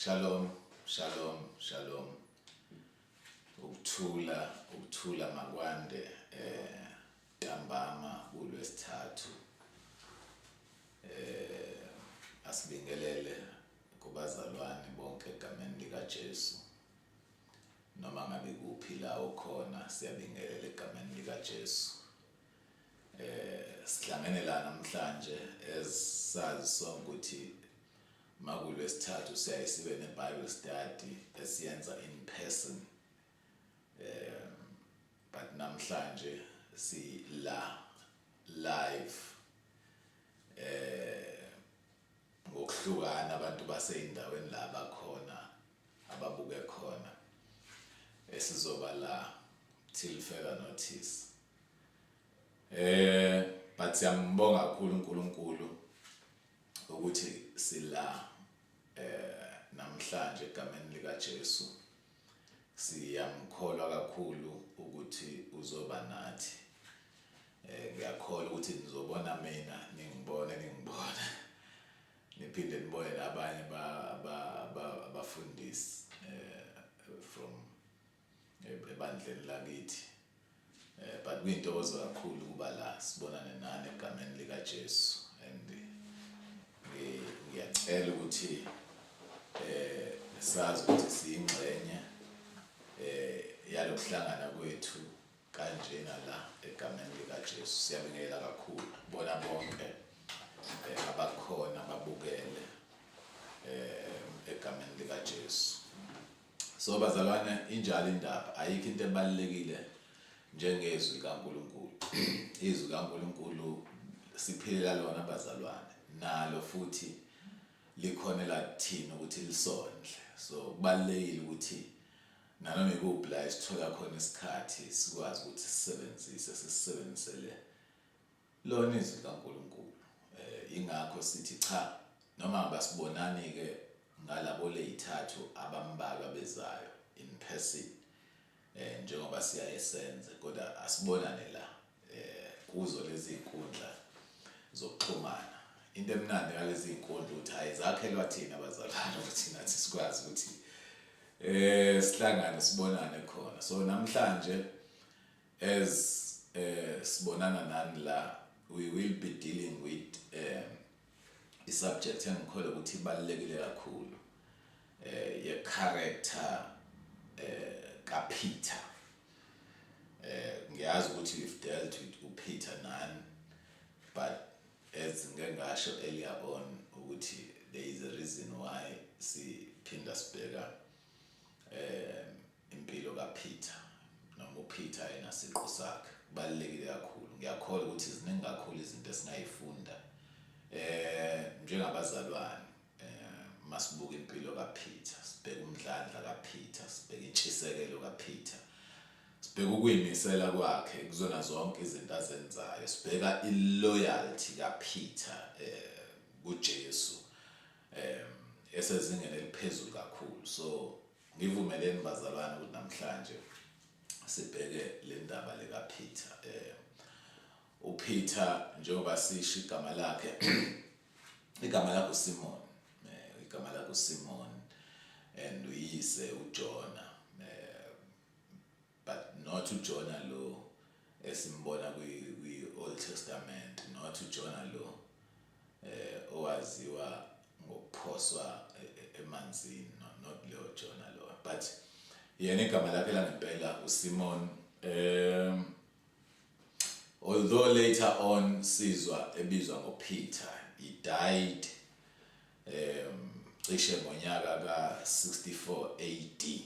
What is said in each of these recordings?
Shalom, shalom, shalom. Ukuthula, ukuthula makwande ntambama kulwesithathu. Asibingelele kubazalwane bonke egameni lika Jesu. Noma ngabe kuphi la ukhona, siyabingelela egameni lika Jesu. Sihlangene la namhlanje, esazi sonke ukuthi makulwesithathu siyaye sibe ne-Bible study esiyenza in person, but namhlanje si la live ngokuhlukana, abantu baseyindaweni la bakhona, ababuke khona, esizoba la till further notice. But siyambonga kakhulu uNkulunkulu ukuthi sila namhlanje egameni lika Jesu. Siyamkholwa kakhulu ukuthi uzoba nathi. Ngiyakholwa ukuthi nizobona mina, ningibone, ningibone, niphinde nibone nabanye abafundisi from ebandleni lakithi. But kuyintokozo kakhulu ukuba la, sibonane nani egameni lika Jesu, and ngiyacela ukuthi sazi ukuthi siyingxenye yalokuhlangana kwethu kanjena la egameni lika Jesu. Siyabingelela kakhulu bona bonke abakhona babukele egameni lika Jesu. So bazalwane, injalo indaba, ayikho into ebalulekile njengezwi likaNkulunkulu. Izwi kaNkulunkulu siphilela lona, bazalwane, nalo futhi likhonela kuthina ukuthi lisondle. So kubalulekile ukuthi nanoma ikuphi la esithola khona isikhathi, sikwazi ukuthi sisebenzise, sisebenzisele lona izwi likaNkulunkulu. Ingakho sithi cha, noma ngabasibonani ke ngalabo leyithathu abambalwa bezayo in person njengoba siyaye senze, kodwa asibonane la kuzo lezi inkundla zokuxhumana. Into emnandi ngalezi inkundla ukuthi hayi, zakhelwa thina abazalwane ukuthi nathi sikwazi ukuthi sihlangane, sibonane khona. So namhlanje as sibonana nani la, we will be dealing with i-subject engikholwa ukuthi ibalulekile kakhulu ye character kaPeter. Ngiyazi ukuthi we've dealt with uPeter nani, but as ngeke ngasho earlier on ukuthi there is a reason why siphinda sibheka impilo kaPeter noma uPeter yena siqu sakhe. Kubalulekile kakhulu. Ngiyakholwa ukuthi ziningi kakhulu izinto esingayifunda njengabazalwane masibuka impilo kaPeter, sibheka umdlandla kaPeter, sibheka intshisekelo kaPeter, sibheka ukuyimisela kwakhe kuzona zonke izinto azenzayo, sibheka iloyalty kaPeter kuJesu esezingeni eliphezulu kakhulu. So ngivumeleni, bazalwane, ukuthi namhlanje sibheke le ndaba leka Peter. uPeter, njengoba sisho igama lakhe, igama lakhe uSimon, igama lakhe uSimon and uyise uJona, but not uJona lo esimbona kwi Old Testament, not uJona lo owaziwa ngokuphoswa emanzini, no, not leyo Jona lo, but yena igama lakhe langempela uSimon, although later on sizwa ebizwa ngoPeter. He died cishe ngonyaka ka64 AD,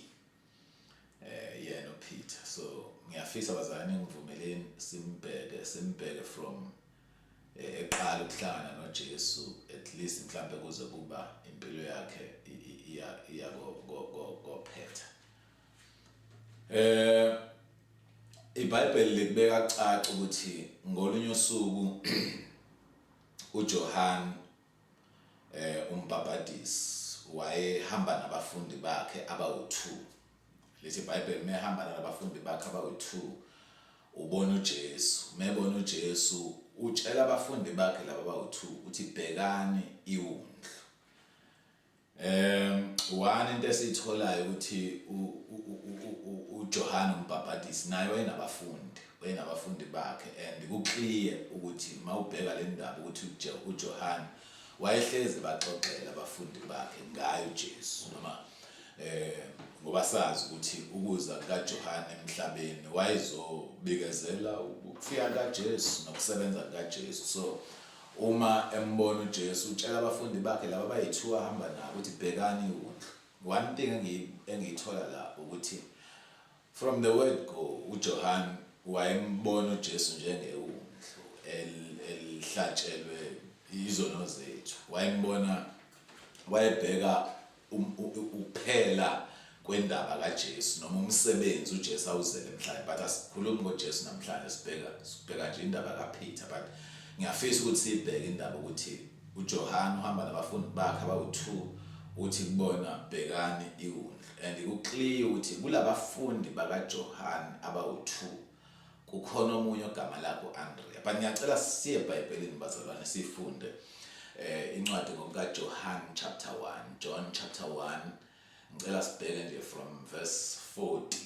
yena uPeter. So ngiyafisa, bazalwane, ngivumeleni simbheke, simbheke from eqala ukuhlangana noJesu, at least mhlambe kuze kuba impilo yakhe iya kophetha. IBhayibheli likubeka caca ukuthi ngolunye usuku uJohn umbhabhadisi wayehamba nabafundi bakhe abawu2. Lithi iBhayibheli mehamba nabafundi bakhe abawu2, ubona uJesu. Mebona uJesu, utshela abafundi bakhe laba abawu2 uthi, "Bhekani iwundlu." One into esiyitholayo ukuthi uJohane umbhabhadisi naye wayenabafundi, wayenabafundi bakhe and ku-clear ukuthi mawubheka le ndaba ukuthi uJohane wayehlezi baxoxela abafundi bakhe ngaye uJesu, noma ngoba sazi ukuthi ukuza kukaJohane emhlabeni wayezobikezela ukufika kaJesu nokusebenza kukaJesu. So uma embona uJesu, utshela abafundi bakhe laba abayi-2 ahamba nabo ukuthi bhekani iwundlu. One thing engiyithola la ukuthi from the word go uJohn wayembona uJesu njengewundlu elihlatshelwe izono zethu. Wayembona, wayebheka ukuphela kwendaba kaJesu noma umsebenzi uJesu awuzele emhlabeni. But asikhulumi ngoJesu namhlanje, sibheka nje indaba kaPeter. But ngiyafisa ukuthi sibheke indaba ukuthi uJohn uhamba nabafundi bakhe abawu-2, uthi kubona bhekani iwundlu. And ku-clear ukuthi kulabafundi bakaJohn abawu-2 kukhona omunye ogama lakhe uAndrea. But ngiyacela siye eBhayibhelini bazalwane, sifunde incwadi ngokukaJohn chapter 1, John chapter 1. Ngicela sibheke nje from verse 40,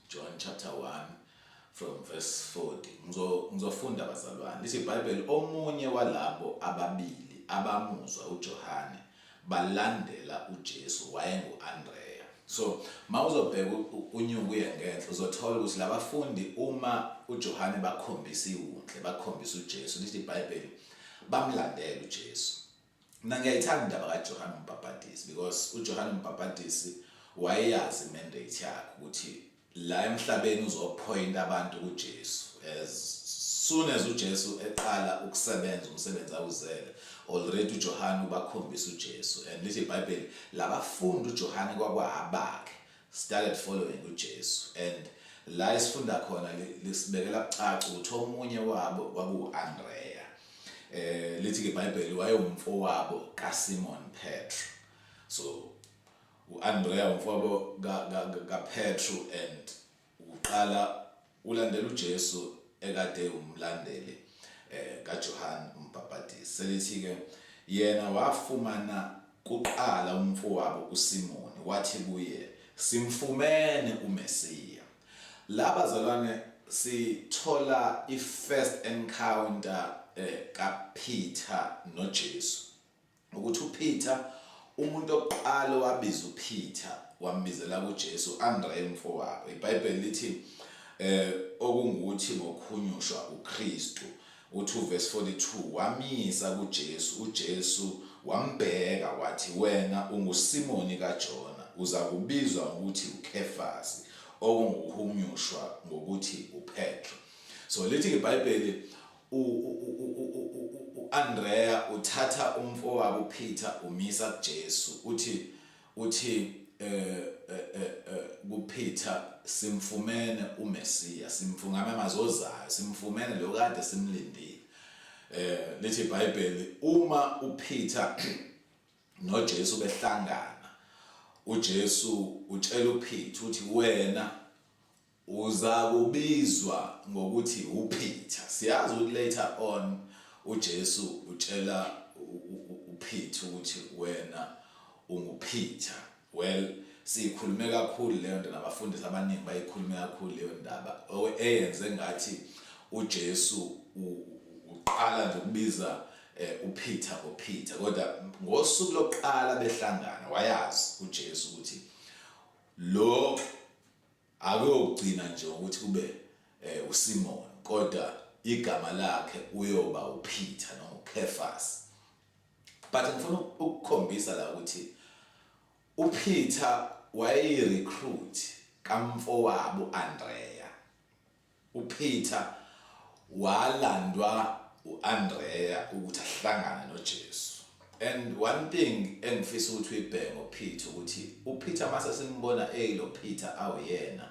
John chapter 1 from verse 40. Ngizofunda bazalwane. Lithi iBhayibheli, omunye walabo ababili abamuzwa uJohane balandela uJesu wayengu-Andrea. So mawuzobheka unyuku uye ngenhla, uzothola ukuthi labafundi uma uJohane bakhombisa iwundle, bakhombisa uJesu, lithi iBhayibheli bamlandela uJesu. Mina ngiyayithanda indaba kaJohane umbhabhadisi, because uJohane umbhabhadisi wayeyazi mandate yakhe ukuthi la emhlabeni uzopoint abantu kuJesu. As soon as uJesu eqala ukusebenza umsebenzi awuzele, already uJohane ubakhombisa uJesu. And lithi iBhayibheli labafundi uJohane kwakwabakhe started following uJesu. And la esifunda khona lisibekela kucaca ukuthi omunye wabo kwakuAndrea. Lithi ke iBhayibheli wayewumfowabo kaSimon Petro. So uAndrea umfowabo kaPetro and uqala ulandela uJesu ekade umlandeli kaJohn umbhabhadisi. Selithi ke yena wafumana kuqala umfowabo uSimoni, wathi kuye, simfumene uMesiya. Labazalwane sithola i-first encounter kaPeter noJesu, ukuthi uPeter umuntu oqala wabiza uPeter wambizela kuJesu, Andre umfowabo. iBhayibheli lithi okungukuthi ngokhunyushwa uKristu, uthi uverse 42 wamisa kuJesu, uJesu wambheka wathi, wena unguSimoni kaJona, uza kubizwa ngokuthi uKefasi, okungukuhunyushwa ngokuthi uPetro. So lithi iBhayibheli uAndrea uthatha umfowabo uPeter umisa kuJesu, uthi kuPeter, simfumene uMesiya, simfungame amazozayo, simfumene lo kade simlindile. Lithi iBhayibheli uma uPeter noJesu behlangana, uJesu utshela uPeter uthi wena uza kubizwa ngokuthi uPeter. Siyazi ukuthi later on uJesu utshela uPeter ukuthi wena unguPeter. Well, siyikhulume kakhulu leyo nto, nabafundisi abaningi bayikhulume kakhulu leyo ndaba eyenze ngathi uJesu uqala nje ukubiza uPeter ngoPeter, kodwa ngosuku lokuqala behlangana wayazi uJesu ukuthi lo akuyogcina nje ukuthi kube uSimon, kodwa igama lakhe uyoba uPeter noma uKefas. But ngifuna ukukhombisa la ukuthi uPeter wayeyi-recruit kamfowabo Andrea. uPeter walandwa uAndrea ukuthi ahlangane noJesu. And one thing engifisa ukuthi uyibheke ngoPeter ukuthi uPeter mase simbona eyilo Peter awuyena,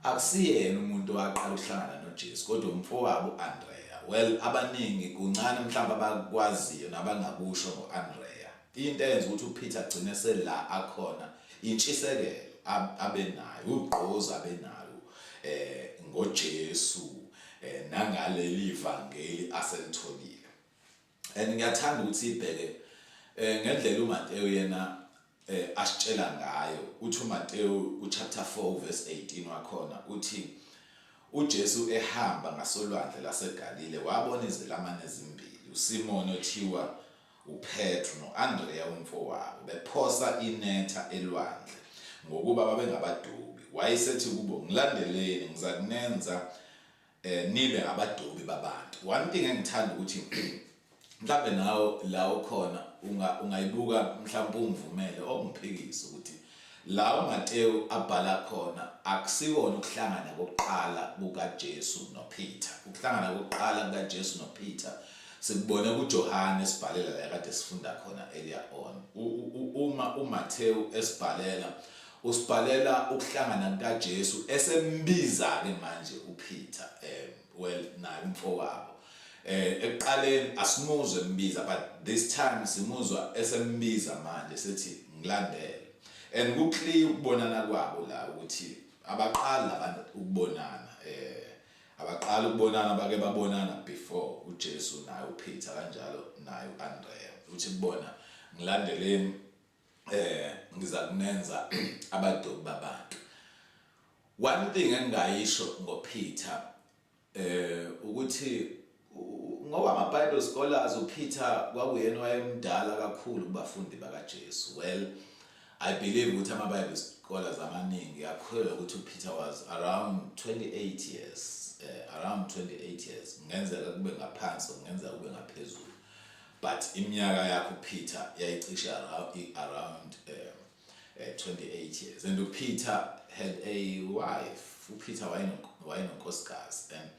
akusiyena umuntu owaqala ukuhlangana noJesu, kodwa umfowabo uAndrea. Well, abaningi kuncane mhlawumbe abakwaziyo nabangakusho ngoAndrea. Into eyenza ukuthi uPeter agcine sela akhona intshisekelo abenayo, ugqozi abenalo ngoJesu nangaleli ivangeli aselitholile. And ngiyathanda ukuthi ibheke ngendlela uMateyu yena Asitshela ngayo uthi uMateyu kuchapter 4 verse 18 wakhona uthi uJesu ehamba ngasolwandle laseGalile wabona izelamane ezimbili, uSimoni othiwa uPetru no-Andreya umfowabo, bephosa inetha elwandle, ngokuba babengabadobi. Wayesethi kubo, ngilandeleni, ngizakunenza nibe abadobi babantu. One thing engithanda ukuthi mhlambe nawe la ukhona ungayibuka, mhlawumbe ungivumele ongiphikise, ukuthi la uMateyu abhala khona akusikona ukuhlangana kokuqala kukaJesu noPeter. Ukuhlangana kokuqala kukaJesu noPeter sikubone kuJohane esibhalela la kade sifunda khona earlier on. Uma uMateyu esibhalela, usibhalela ukuhlangana kukaJesu esembiza ke manje uPeter, well, naye umfowabo. Ekuqaleni asimuzwe embiza, but this time simuzwa esembiza manje sethi ngilandele, and ku clear ukubonana kwabo la ukuthi abaqali labantu ukubonana. Abaqala ukubonana, bake babonana before uJesu naye uPeter kanjalo naye uAndrea. Uthi kubona, ngilandeleni, ngiza kunenza abadobi babantu. One thing engingayisho ngoPeter ukuthi ngoba ama Bible scholars uPeter kwakuyena wayemdala kakhulu kubafundi bakaJesu. Well, I believe ukuthi ama Bible scholars amaningi akholelwa ukuthi uPeter was around 28 years, around 28 years. Kungenzeka kube ngaphansi, kungenzeka kube ngaphezulu, but iminyaka yakhe uPeter yayicishe around 28 years. And uPeter had a wife. UPeter wayenonkosikazi, and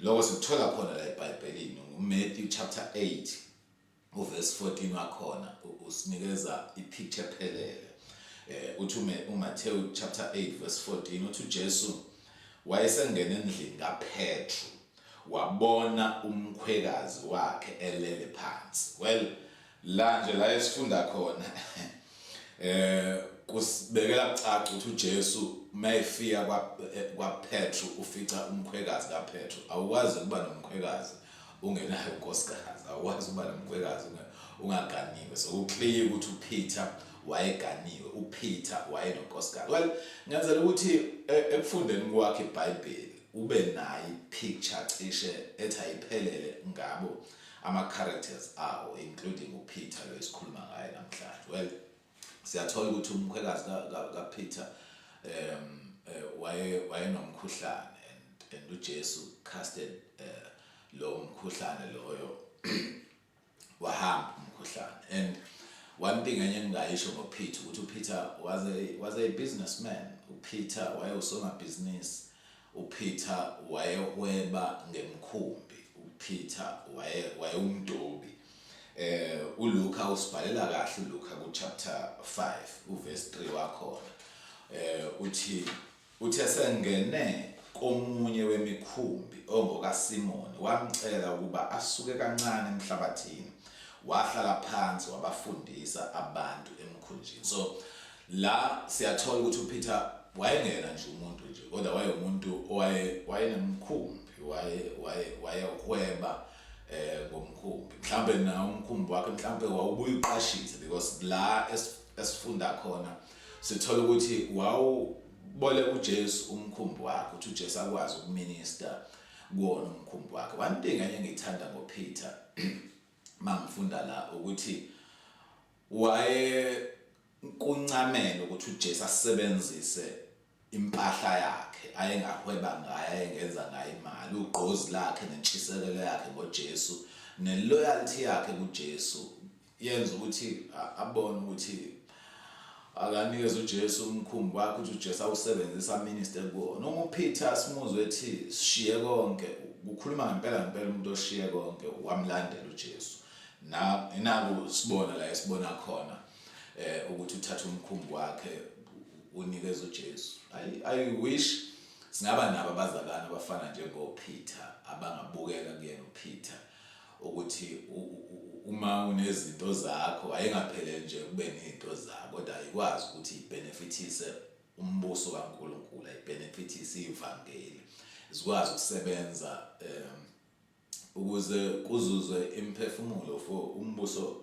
lokho sikuthola khona la eBhayibhelini nguMatthew chapter 8 uverse 14 wakhona usinikeza ipicture ephelele. Uthi uMatthew chapter 8 verse 14, uthi uJesu wayesengena endlini kaPetru, wabona umkhwekazi wakhe elele phansi. Well, la nje la esifunda khona kusibekela kucaca ukuthi uJesu mayefika kwaPetru ufica umkhwekazi kaPetru. Awukwazi ukuba nomkhwekazi ungenayo unkosikazi, awukwazi ukuba nomkhwekazi ungaganiwe. So kuclear ukuthi uPeter wayeganiwe, uPeter wayenonkosikazi. Well, ngenzela ukuthi ekufundeni kwakhe iBhayibheli ube nayo ipicture cishe ethi ayiphelele ngabo ama characters awo, including uPeter lo esikhuluma ngaye namhlanje. Well, siyathola ukuthi umkhwekazi kaPeter waye wayenomkhuhlane and uJesu casted lo mkhuhlane loyo, wahamba umkhuhlane. And one thing enye engingayisho ngoPeter ukuthi uPeter was a businessman. uPeter wayewusomabhizinisi, uPeter wayehweba ngemkhumbi, uPeter wayewumdobi. ULuka usibhalela kahle, uLuka ku chapter 5 uverse 3 wakhona uthi uthe sengene komunye wemikhumbi ongokaSimoni, wamcela ukuba asuke kancane emhlabathini, wahlala phansi wabafundisa abantu emkhunjini. So la siyathola ukuthi uPeter wayengena nje umuntu nje, kodwa wayewumuntu owaye wayenemkhumbi, waye waye wayehweba ngomkhumbi. Mhlambe na umkhumbi wakhe mhlambe wawubuye uqashise, because la esifunda khona sithola ukuthi wawuboleka uJesu umkhumbi wakhe, ukuthi uJesu akwazi ukuminister kuwona umkhumbi wakhe. One thing enye engiyithanda ngoPeter mangifunda la ukuthi waye kuncamela ukuthi uJesu asebenzise impahla yakhe ayengahweba ngayo, ayengenza ngayo imali. Ugqozi lakhe nentshisekelo yakhe ngoJesu neloyalty yakhe kuJesu yenza ukuthi abone ukuthi akanikeze uJesu umkhumbi wakhe, ukuthi uJesu awusebenzisa minister kuwona. Uma uPeter simuzwe ethi sishiye konke, kukhuluma ngempela ngempela umuntu oshiye konke wamlandela uJesu. Na inaku sibona la esibona khona ukuthi uthatha umkhumbi wakhe unikeza uJesu. I wish singaba nabo abazalwane abafana njengoPeter, abangabukela kuyena uPeter ukuthi uma unezinto zakho ayengapheleli nje kube nezinto zakho, kodwa ayikwazi ukuthi ibenefitise umbuso kaNkulunkulu, ayibenefitise ivangeli, zikwazi ukusebenza ukuze kuzuzwe imiphefumulo for umbuso.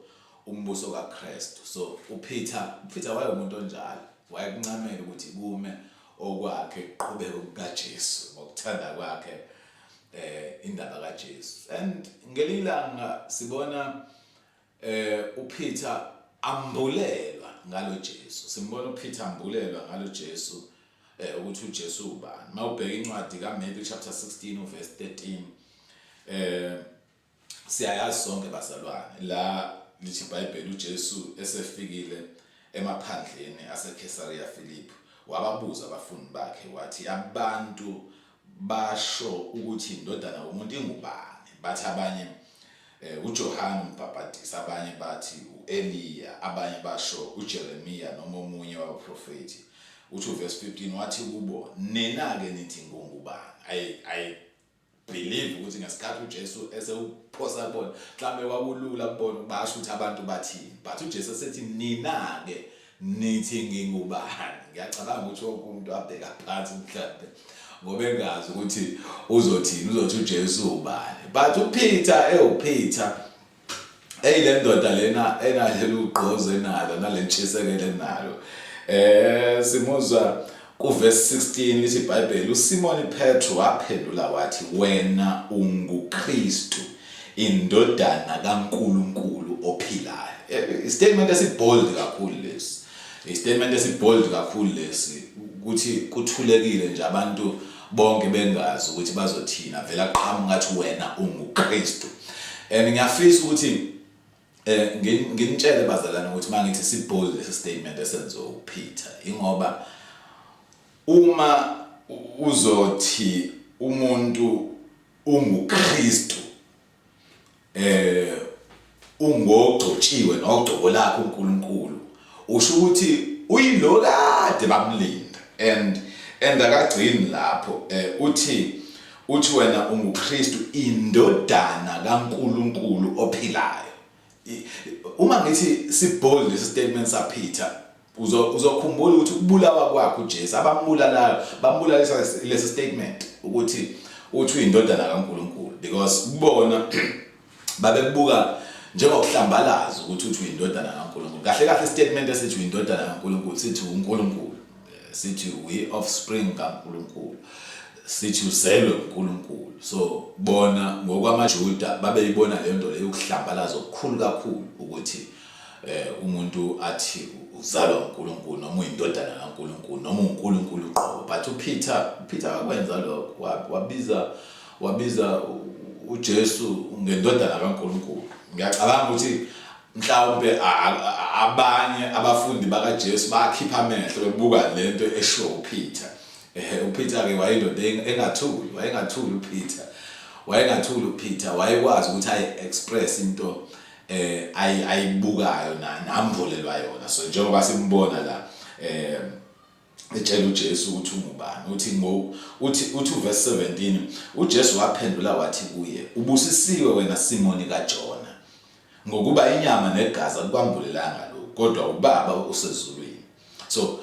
umbuso kaKristu. So uPeter wayewumuntu onjalo, wayekuncamela ukuthi kume okwakhe kuqhubeke kukaJesu ngokuthanda kwakhe indaba kaJesu. And ngelinye ilanga sibona uPeter ambulelwa ngalo Jesu, simbona uPeter ambulelwa ngalo Jesu ukuthi uJesu ubani. Mawubheka incwadi kaMatthew chapter 16 uverse 13, siyayazi sonke bazalwane, la lithi iBhayibheli uJesu esefikile emaphandleni aseCaesarea Philippi, wababuza abafundi bakhe wathi, abantu basho ukuthi indodana yomuntu ingubani? Bathi abanye uJohane umbhabhadisi, abanye bathi uEliya, abanye basho uJeremiya noma omunye wabaprofeti. Uthi uverse 15, wathi kubo, nina ke nithi ngungubani? I believe ukuthi ngesikhathi uJesu esewuphosa kubona, mhlambe kwakulula kubona basho ukuthi abantu bathini, but uJesu esethi nina ke nithi ngingubani, ngiyacabanga ukuthi wonke umuntu abheka phansi mhlambe ngoba engazi ukuthi uzothini, uzothi uJesu ubani. But uPeter ewuPeter, eyile ndoda lena enaleli ugqozo enalo nalentshisekelo enalo, simuzwa kuverse 16, lithi iBhayibheli uSimoni Petro waphendula wathi, wena unguKristu, indodana kaNkuluNkulu ophilayo. Istatement esibold kakhulu lesi, istatement esibold kakhulu lesi, ukuthi kuthulekile nje abantu bonke bengazi ukuthi bazothina, vela qhamuka ngathi wena unguKristu. And ngiyafisa ukuthi nginitshele bazalwane ukuthi mangithi sibold lesi statement esenziwa uPeter, ingoba uma uzothi umuntu unguKristu, ungogcotshiwe nogcobo lakhe uNkulunkulu, usho ukuthi uyilo kade bamlinda. And akagcini lapho, uthi wena unguKristu, indodana kaNkulunkulu ophilayo. Uma ngithi sibold lesi statement saPeter, uzokhumbula ukuthi ukubulawa kwakhe uJesu, abambulalayo bambulalisa lesi statement ukuthi uthi uyindodana kaNkulunkulu, because kubona babekubuka njengokuhlambalaza ukuthi uthi uyindodana kaNkulunkulu. Kahle kahle statement esithi uyindodana kaNkulunkulu sithi uNkulunkulu, sithi we offspring kaNkulunkulu, sithi uzelwe uNkulunkulu. So bona ngokwamaJuda babeyibona le nto leyo ukuhlambalaza okukhulu kakhulu, ukuthi umuntu athi uzalwa uNkulunkulu noma uyindodana kaNkulunkulu noma uNkulunkulu uqobo. But uPeter akwenza lokho, wabiza uJesu ngendodana kaNkulunkulu. Ngiyacabanga ukuthi mhlawumbe abanye abafundi bakaJesu bakhipha amehlo bebuka lento eshiwo uPeter. UPeter ke wayindoda engathuli, wayengathuli uPeter, wayengathuli uPeter, wayekwazi ukuthi ayi express into ayibukayo nambulelwa yona. So njengoba simbona la etshela uJesu ukuthi ungubani, uthi ngo uthi uverse 17, uJesu waphendula wathi kuye, ubusisiwe wena Simoni kaJona, ngokuba inyama negazi akukwambulelanga lokhu, kodwa uBaba osezulwini. So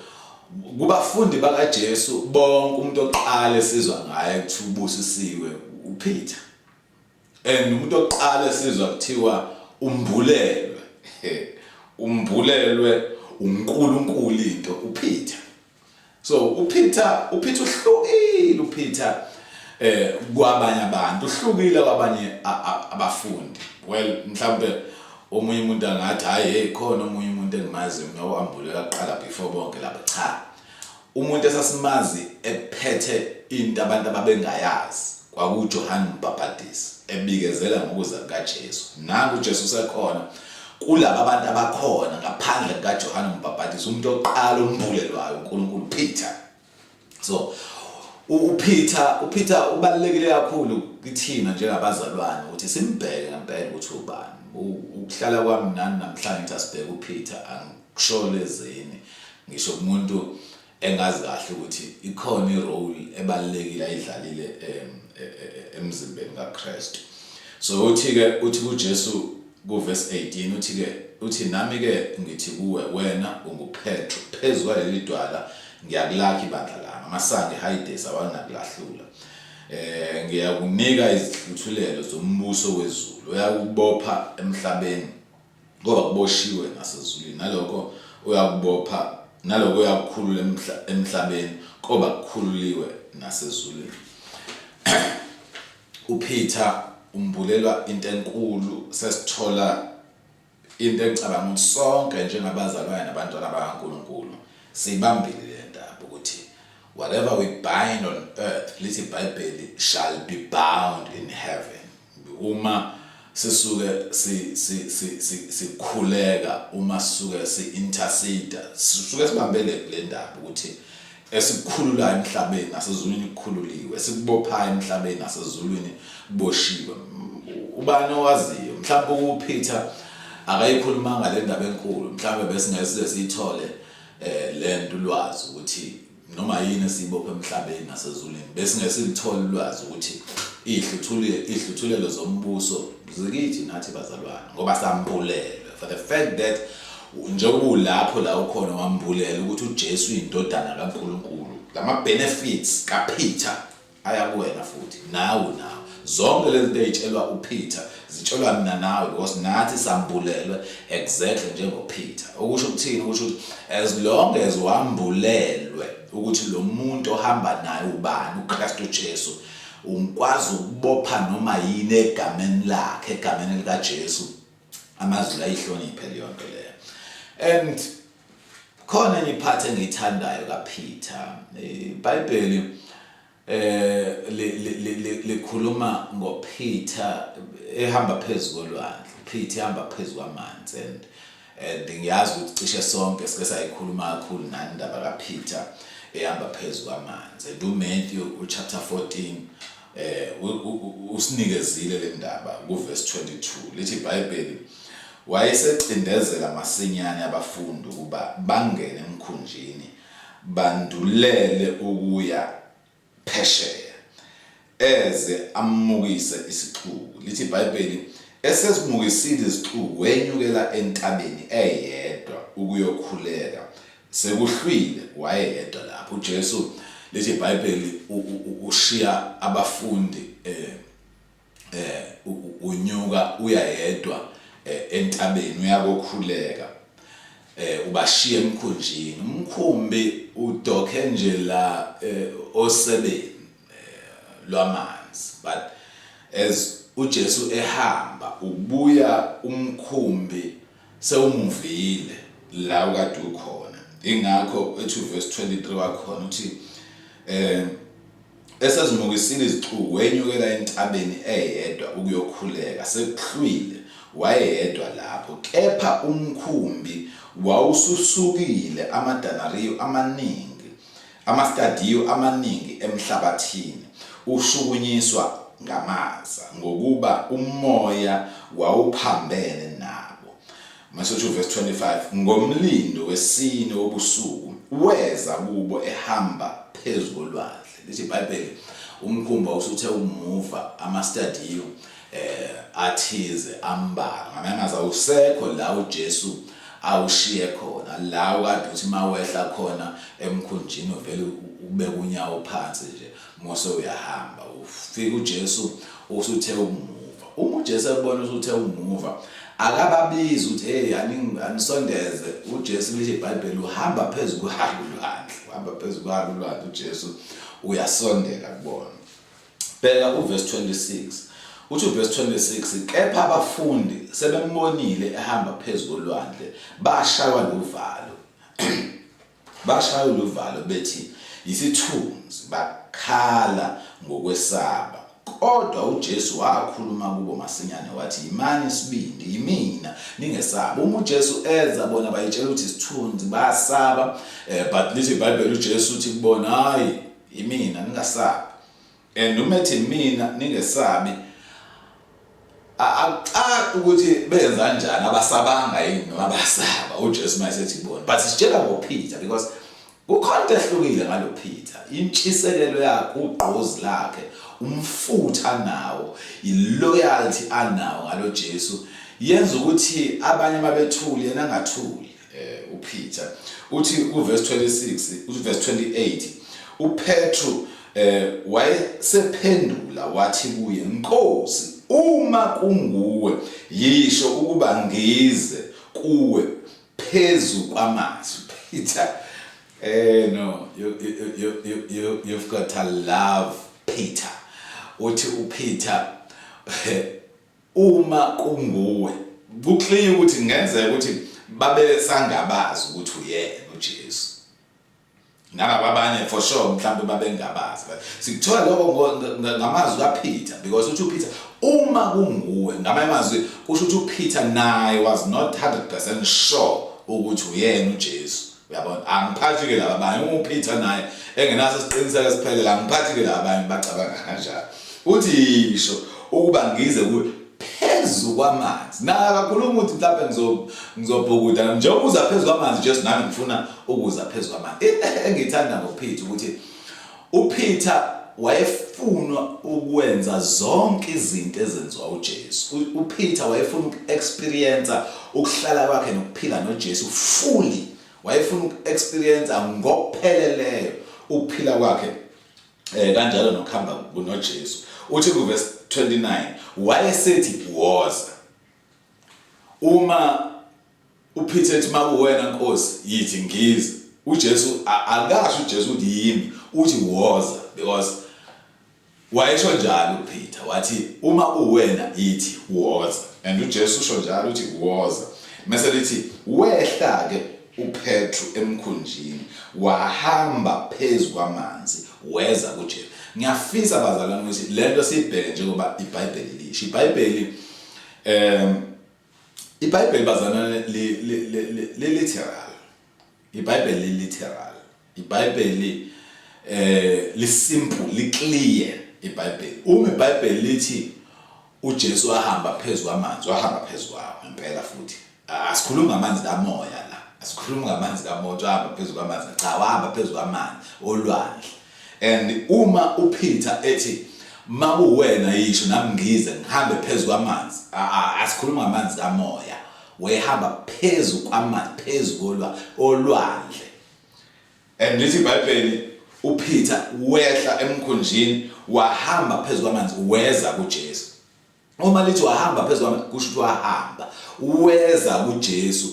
kubafundi bakaJesu bonke, umuntu oqala esizwa ngaye kuthi ubusisiwe uPeter, and umuntu oqala esizwa kuthiwa umbulelwe uNkulunkulu into uPeter. So uPeter uhlukile, uPeter kwabanye abantu uhlukile kwabanye abafundi. Well, mhlambe omunye umuntu angathi hayi, hey, khona omunye umuntu engimazi mina oambulela kuqala before bonke laba. Cha, umuntu esasimazi ephethe into abantu ababengayazi kwakuJohn Mbhabhadisi, ebikezela ngokuza kukaJesu. Nangu uJesu usekhona kulaba abantu abakhona ngaphandle kukaJohn Mbhabhadisi, umuntu oqala umbulelwayo uNkulunkulu Peter. So uPeter ubalulekile kakhulu kithina njengabazalwane ukuthi simbheke ngempela ukuthi ubani. Ukuhlala kwami nani namhlanje ngithi asibheke uPeter, angisho lezini, ngisho kumuntu engazi kahle ukuthi ikhona irole ebalulekile ayidlalile emzimbeni kaKristu. So uthi ke, uthi kuJesu kuverse 18, uthi ke, uthi nami ke ngithi kuwe, wena unguPetro, phezu kwaleli dwala ngiyakulakha ibandla lami, amasango eHades awanakulahlula. Ngiyakunika izihluthulelo zombuso wezulu, uyakubopha emhlabeni. Ngoba kuboshiwe nasezulwini, nalokho uyakubopha, nalokho uyakukhulula emhlabeni koba kukhululiwe nasezulwini. UPeter umbulelwa into enkulu. Sesithola into engicabanga ukuthi sonke njengabazalwane nabantwana bakaNkulunkulu siyibambile le ndaba, ukuthi whatever we bind on earth, lithi iBhayibheli, shall be bound in heaven. Uma sisuke sikhuleka, uma sisuke si-intercede, sisuke sibambele le ndaba ukuthi esikukhululayo emhlabeni nasezulwini kukhululiwe, esikubophayo emhlabeni nasezulwini kuboshiwe. Ubani owaziyo, mhlawumbe uPeter akayikhulumanga le ndaba enkulu, mhlawumbe besingeke size siyithole lento, ulwazi ukuthi noma yini esiyibopha emhlabeni nasezulwini, besingeke silithole ulwazi ukuthi iy'hluthulelo zombuso zikithi nathi bazalwane, ngoba sambulelwe. For the fact that njengoba ulapho la ukhona, wambulela ukuthi uJesu uyindodana kaNkulunkulu, lama benefits kaPeter aya kuwena futhi nawe nawe. Zonke lezi zinto ey'tshelwa uPeter zitshelwa mina nawe, because nathi sambulelwe exactly njengoPeter. Okusho ukuthini? Okusho ukuthi as long as wambulelwe ukuthi lo muntu ohamba naye ubani, uKristu Jesu, ungikwazi ukubopha noma yini egameni lakhe, egameni likaJesu. Amazulu ayihloniphe leyo nto leyo. And khona enye iphathi engiyithandayo kaPeter. IBhayibheli likhuluma ngoPeter ehamba phezulu kolwandle, Peter ehamba phezulu kwamanzi, and ngiyazi ukuthi cishe sonke sike sayikhuluma kakhulu nani indaba kaPeter ehamba phezulu kwamanzi. And uMatthew uchapter 14 usinikezile le ndaba kuverse 22. Lithi iBhayibheli, wayesecindezela masinyane abafundi ukuba bangene emkhunjini bandulele ukuya phesheya, eze amukise isixuku. Lithi iBhayibheli, esesimukisile isixuku, wenyukela entabeni eyedwa ukuyokhuleka. Sekuhlwile, wayeyedwa lapho uJesu. Lithi iBhayibheli ushiya abafundi, unyuka uya yedwa entabeni, uyakokhuleka, ubashiya emkhunjini. Umkhumbi udokhe nje la osebeni lwamanzi, but as uJesu ehamba ubuya, umkhumbi sewumuvile la ukade ukhona. Ingakho ethi verse 23 wakhona uthi, esezimukisile izixuku, wenyukela entabeni eyedwa ukuyokhuleka. Sekuhlwile, wayeyedwa lapho. Kepha umkhumbi wawususukile amadanariyo amaningi, amastadiyu amaningi emhlabathini, ushukunyiswa ngamaza, ngokuba umoya wawuphambene nabo. Mase uthi verse 25, ngomlindo wesine wobusuku weza kubo ehamba phezu kolwandle. Lithi iBhayibheli umkhumbi usuthe umuva amastadiyu athize ambalwa, ngamanye amazwi awusekho la uJesu awushiye khona, la ukade uthi mawehla khona emkhunjini uvele ubeke unyawo phansi nje mose uyahamba. Ufika uJesu usuthe ukumuva. Uma uJesu ebona usuthe ukumuva, akababizi ukuthi, "Hey, anisondeze." UJesu, lithi iBhayibheli, uhamba phezu kwalo ulwandle, uhamba phezu kwalo ulwandle uJesu, uyasondela kubona. Bheka uverse 26. Uthi uverse 26, kepha abafundi sebembonile ehamba phezu kolwandle, bashaywa luvalo, bashaywa luvalo, bethi yisithunzi, bakhala ngokwesaba. Kodwa uJesu wakhuluma kubo masinyane wathi, "Yimani isibindi, yimina, ningesabi." Uma uJesu eza, bona bayitshela ukuthi isithunzi, bayasaba, but lithi iBhayibheli uJesu uthi kubona, "Hayi, yimina, ningasabi." And uma ethi mina, ningesabi, akucaci ukuthi benza kanjani, abasabanga yini noma basaba uJesu mayesethi kubona. But sitshela ngoPeter because kukhona into ehlukile ngalo Peter, intshisekelo yakhe, ugqozi lakhe, umfutha nawo, iloyalty anawo ngalo Jesu yenza ukuthi abanye mabethuli yena angathuli. UPeter uthi kuverse 26, uthi verse 28, uPetru wayesephendula wathi kuye, "Nkosi, uma kunguwe, yisho ukuba ngize kuwe phezu kwamanzi. Peter, no, you've got to love Peter. Uthi uPeter, uma kunguwe, kuclear ukuthi kungenzeka ukuthi babe sangabazi ukuthi uyena uJesu. Nalaba abanye for sure mhlawumbe babengabazi, but sikuthola lokho ngamazwi kaPeter, because uthi uPeter uma kunguwe, ngamanye amazwi kusho ukuthi uPeter naye was not 100% sure ukuthi uyena uJesu. Uyabona, angiphathi ke laba abanye, uma uPeter naye engenaso isiqiniseko esiphelele, angiphathi ke laba abanye bacabanga kanjalo. Uthi yisho ukuba ngize kuwe phezu kwamanzi. Na akakhuluma ukuthi mhlawumbe ngizobhukuda, njengoba uza phezu kwamanzi Jesu, nami ngifuna ukuza phezu kwamanzi. Into engiyithanda ngoPeter ukuthi uPeter wayefuna ukwenza zonke izinto ezenziwa uJesu. UPeter wayefuna uku-experience ukuhlala kwakhe nokuphila noJesu fully. Wayefuna uku-experience ngokupheleleyo ukuphila kwakhe kanjalo nokuhamba kunoJesu. Uthi kuverse 29 wayesethi woza. Uma uPeter ethi makuwena Nkosi yithi ngize, uJesu akasho uJesu uthi yimi, uthi woza, because wayesho njalo uPeter, wathi uma kuwena yithi woza, and uJesu usho njalo uthi woza. Mase lithi wehla ke uPetru emkhunjini wahamba phezu kwamanzi weza kuJesu. Ngiyafisa bazalwane ukuthi lento siyibheke njengoba iBhayibheli lisho. iBhayibheli iBhayibheli bazalwane li literal. iBhayibheli li literal. iBhayibheli li simple, li clear iBhayibheli. Uma iBhayibheli lithi uJesu wahamba phezu kwamanzi, wahamba phezu kwawo ngempela futhi. Asikhulumi ngamanzi kamoya la. Asikhulumi ngamanzi kamoya, wahamba phezu kwamanzi. Cha, wahamba phezu kwamanzi olwandle. And uma uPeter ethi makuwena yisho nami ngize ngihambe phezu kwamanzi, asikhulumi ngamanzi kamoya. Wayehamba phezu kwamanzi, phezu olwandle. And lithi iBhayibheli uPeter wehla emkhunjini wahamba phezu kwamanzi weza kuJesu. Uma lithi wahamba phezu kwamanzi kusho ukuthi wahamba weza kuJesu.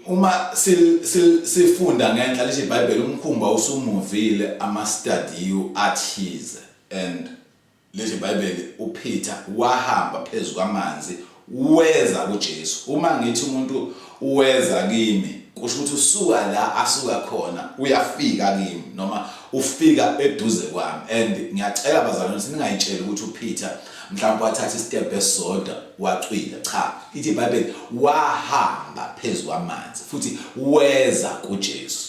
Uma sifunda ngenhla lithi iBhayibheli umkhumbi usumuvile amastadiyu athize, and lithi iBhayibheli uPeter wahamba phezu kwamanzi weza kuJesu. Uma ngithi umuntu uweza kimi, kusho ukuthi usuka la asuka khona uyafika kimi, noma ufika eduze kwami. And ngiyacela bazalwane ukuthi ningayitsheli ukuthi uPeter mhlawumbe wathatha istep esisodwa wacwila. Cha, ithi iBhayibheli wahamba phezu kwamanzi futhi weza kuJesu.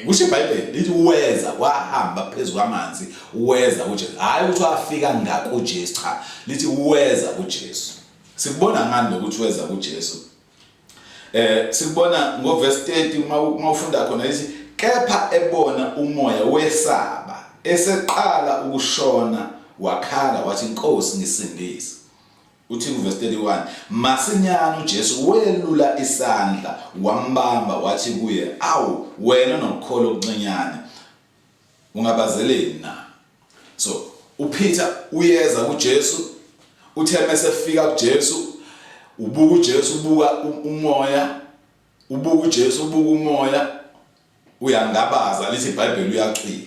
Kusho iBhayibheli lithi weza, wahamba phezu kwamanzi weza kuJesu. Hhayi ukuthi wafika ngakuJesu, cha, lithi weza kuJesu. Sikubona ngani lokuthi weza kuJesu? Sikubona ngoverse 30 uma ufunda khona lithi kepha ebona umoya wesaba, eseqala ukushona wakhala wathi Nkosi ngisindise. Uthi kuverse 31 masinyane uJesu welula isandla wambamba wathi kuye, awu wena nokukholwa okuncinyane, ungabazeleni na? So uPeter uyeza kuJesu, uthe mesefika kuJesu ubuka uJesu, ubuka umoya, ubuka uJesu, ubuka umoya, uyangabaza, lithi iBhayibheli uyacwila.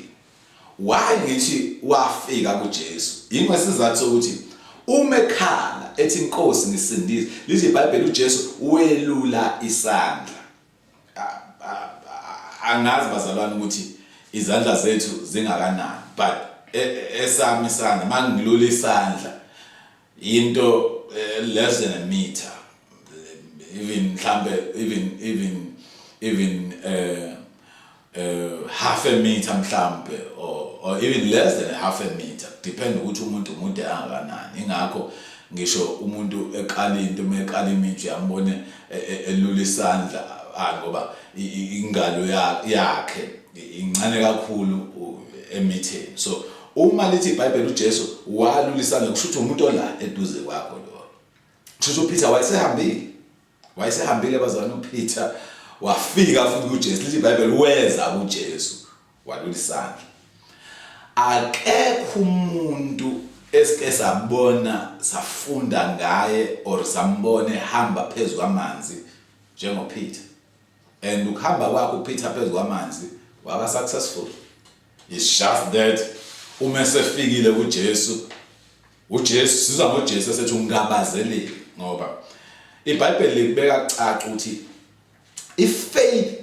Why ngithi wafika kuJesu? Yingesizathu sokuthi uma ekhala ethi Nkosi ngisindise, lithi iBhayibheli uJesu welula isandla. Angazi bazalwane ukuthi izandla zethu zingakanani, but esami isandla mangilula isandla into less than a meter, even mhlambe even half a meter mhlambe, or even less than a half a meter, depend ukuthi umuntu umude kangakanani. Ingakho ngisho umuntu eqala into, uma eqala imithi uyambone elula isandla, ngoba ingalo yakhe incane kakhulu emitheni. So uma lithi iBhayibheli uJesu walula isandla, kusho ukuthi umuntu ola eduze kwakho lo. Kusho ukuthi uPeter wayesehambile, wayesehambile bazalwane. uPeter wafika futhi kuJesu, lithi iBhayibheli weza kuJesu walula isandla. Akekho umuntu Esike sabona safunda ngaye or sambona ehamba phezu kwamanzi njengoPeter. And ukuhamba kwakhe uPeter phezu kwamanzi waba successful. It's just that uma esefikile kuJesu, uJesu sizwa ngoJesu esethi ungabazelile, ngoba iBhayibheli likubeka kucaca ukuthi ifaith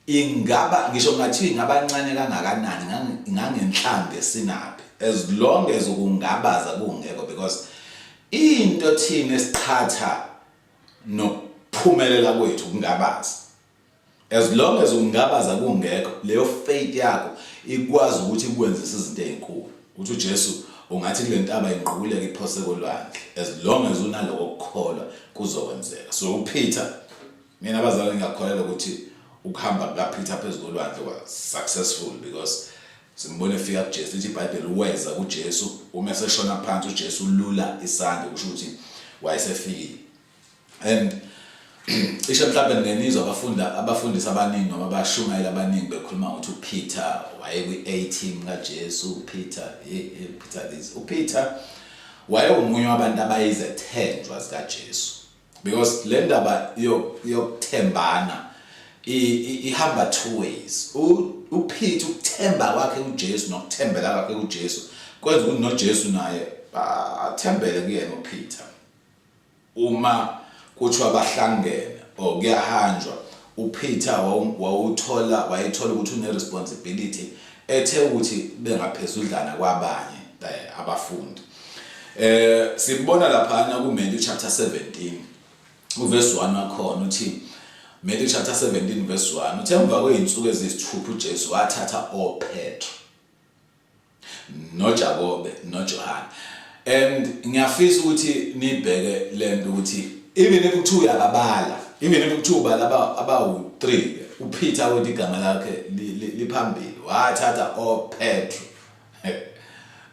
ingaba ngisho kungathiwa ingaba ncane kangakanani, ingangenhlambi esinaphi, as long as ukungabaza kungekho, because into thina esiqhatha nokuphumelela kwethu ukungabaza. As long as ukungabaza kungekho, leyo faith yakho ikwazi ukuthi ikwenzise izinto ezinkulu. Uthi uJesu ungathi kule ntaba inqukuleke iphose kolwandle, as long as unaloko kukholwa kuzokwenzeka. So uPeter, mina abazali ngiyakholelwa ukuthi ukuhamba kukaPeter phezu kolwandle was successful, because simbone efika kuJesu. Lithi iBhayibheli weza kuJesu, uma eseshona phansi uJesu ulula isandla, kusho ukuthi wayesefikile. And cishe mhlawumbe ningenizwa abafunda abafundisi abaningi noma abashumayeli abaningi bekhuluma ngokuthi uPeter wayekwi-A team kaJesu. uPeter, hey, hey, Peter this, uPeter wayewumunye wabantu abayizethenjwa zikaJesu, because le ndaba yokuthembana ihamba two ways. UPeter ukuthemba kwakhe uJesu nokuthembela kwakhe kuJesu kwenza ukuthi noJesu naye athembele kuyena uPeter. Uma kuthiwa bahlangene or kuyahanjwa, uPeter wawuthola wayethola ukuthi une-responsibility ethe ukuthi bengaphezudlana kwabanye abafundi. Sibona laphana kuMatthew chapter 17 uverse 1 wakhona, uthi Matthew chapter 17 verse 1, uthi emva kwey'nsuku eziyisithupha uJesu wathatha oPetro noJakobe noJohane. And ngiyafisa ukuthi nibheke lento ukuthi even if kuthiwa uyababala, even if kuthiwa ubala abawu-3, uPeter kodwa igama lakhe liphambili. Wathatha oPetro,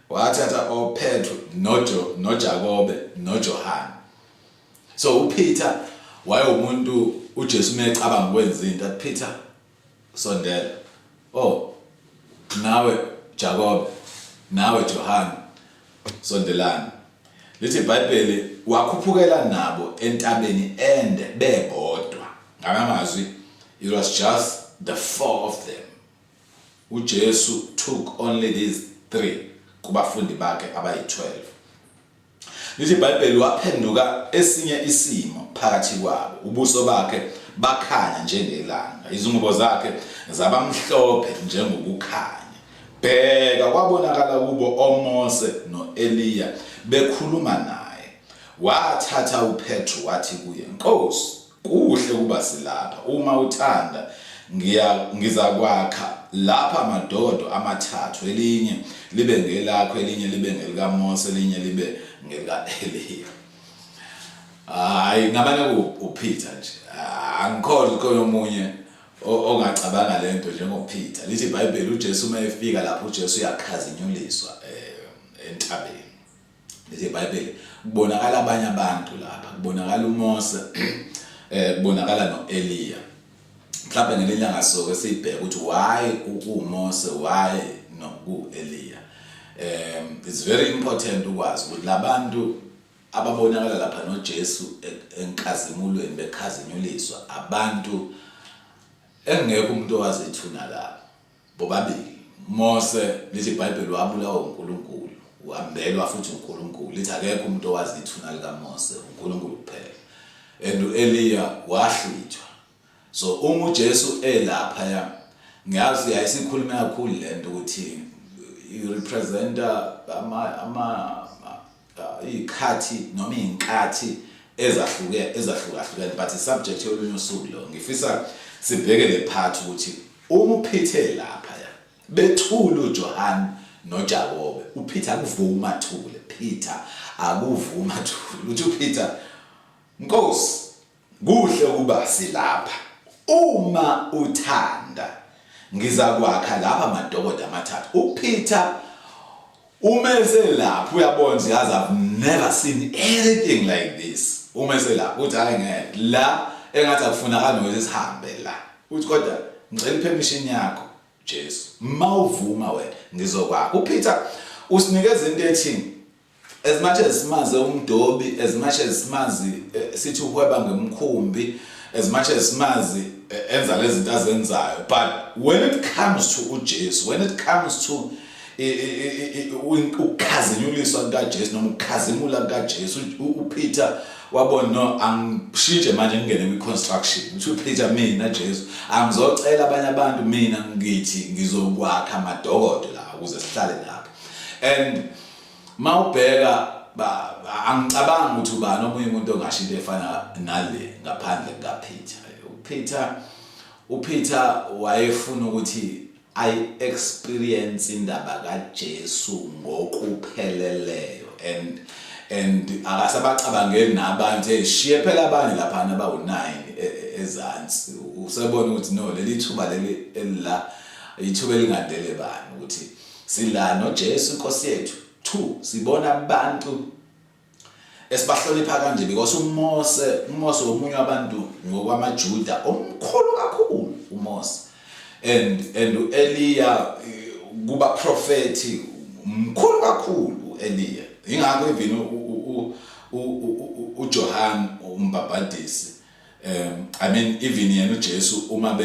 wathatha oPetro noJo noJakobe noJohane. So uPeter wayewumuntu uJesu mecabanga ukwenza into athi, "Peter, sondela. Oh, nawe Jakobe, nawe Johane, sondelani." Lithi iBhayibheli wakhuphukela nabo entabeni ende bebodwa. Ngamazwi, it was just the four of them. uJesu took only these three kubafundi bakhe abayi-12. Lithi iBhayibheli waphenduka esinye isimo phakathi kwabo, ubuso bakhe bakhanya njengelanga, izingubo zakhe zabamhlophe njengokukhanya. Bheka, kwabonakala kubo oMose no-Eliya bekhuluma naye. Wathatha uPetru wathi kuye, "Nkosi, kuhle ukuba silapha. Uma uthanda, ngiya ngizakwakha lapha amadokodo amathathu, elinye libe ngelakho, elinye libe ngelikaMose, elinye libe ngelika-Eliya." Hayi, ngabane uPeter nje, angikholwa khona omunye ongacabanga lento njengoPeter. Lithi iBhayibheli uJesu uma efika lapho, uJesu uyakhazinyuliswa entabeni. Lithi iBhayibheli kubonakala abanye abantu lapha, kubonakala uMose, kubonakala noEliya. Mhlawumbe ngelinye ilanga soke sibheke ukuthi why kuMose, why nokuEliya. It's very important ukwazi ukuthi labantu ababonakala lapha noJesu enkazimulweni bekhazinyuliswa, abantu engekho umuntu owazi ithuna labo bobabili. Mose, lithi iBhayibheli, wabulawa uNkulunkulu, wambelwa futhi uNkulunkulu. Lithi akekho umuntu owazi ithuna likaMose, uNkulunkulu kuphela. And uEliya wahlwithwa. So uma uJesu elapha ya, ngiyazi yayisikhulume kakhulu lento ukuthi i-representa ama iy'khathi noma iy'nkathi ezahluke ezahlukahlukene, but i-subject yolunye usuku lo. Ngifisa sibheke le part ukuthi uma uPeter lapha ya, bethule uJohn noJakobe, uPeter akuvuma thule, Peter akuvuma thule. Uthi uPeter, "Nkosi, kuhle ukuba silapha. Uma uthanda, ngizakwakha lapha amadokodo amathathu." UPeter uma eselapha uyabona nje, yazi, I've never seen anything like this. Uma eselapha uthi, "Hayi, ngeke la, engathi akufunakali nokuthi sihambe la." Uthi, "Kodwa ngicela ipermission yakho Jesu, mawuvuma wena ngizokwakha." UPeter usinikeza into ethi As much as simazi umdobi, as much as simazi sithi uhweba ngemkhumbi, as much as simazi enza lezi zinto azenzayo, but when it comes to uJesu, when it comes to ukukhazinyuliswa kukaJesu noma ukukhazimula kukaJesu, uPeter wabona, no, angishintshe manje ngingene kwi-construction. Uthi uPeter, mina Jesu angizocela abanye abantu, mina ngithi ngizokwakha amadokodo la ukuze sihlale lapha. And mawubheka, angicabangi ukuthi ubani omunye umuntu ongasho into efana nale ngaphandle kukaPeter. uPeter wayefuna ukuthi ayi-experience indaba kaJesu ngokupheleleyo and akasabacabangeli nabantu, hey, shiye phela abanye laphana abawu-9 ezansi. Usebona ukuthi no, leli thuba leli elila ithuba elingandele bani ukuthi sila noJesu inkosi yethu. Two, sibona abantu esibahlonipha kanje, because uMose omunye wabantu ngokwamaJuda omkhulu kakhulu uMose, and uEliya kuba prophet mkhulu kakhulu uEliya. Ingakho even uJohn umbhabhadisi, I mean, even yena uJesu uma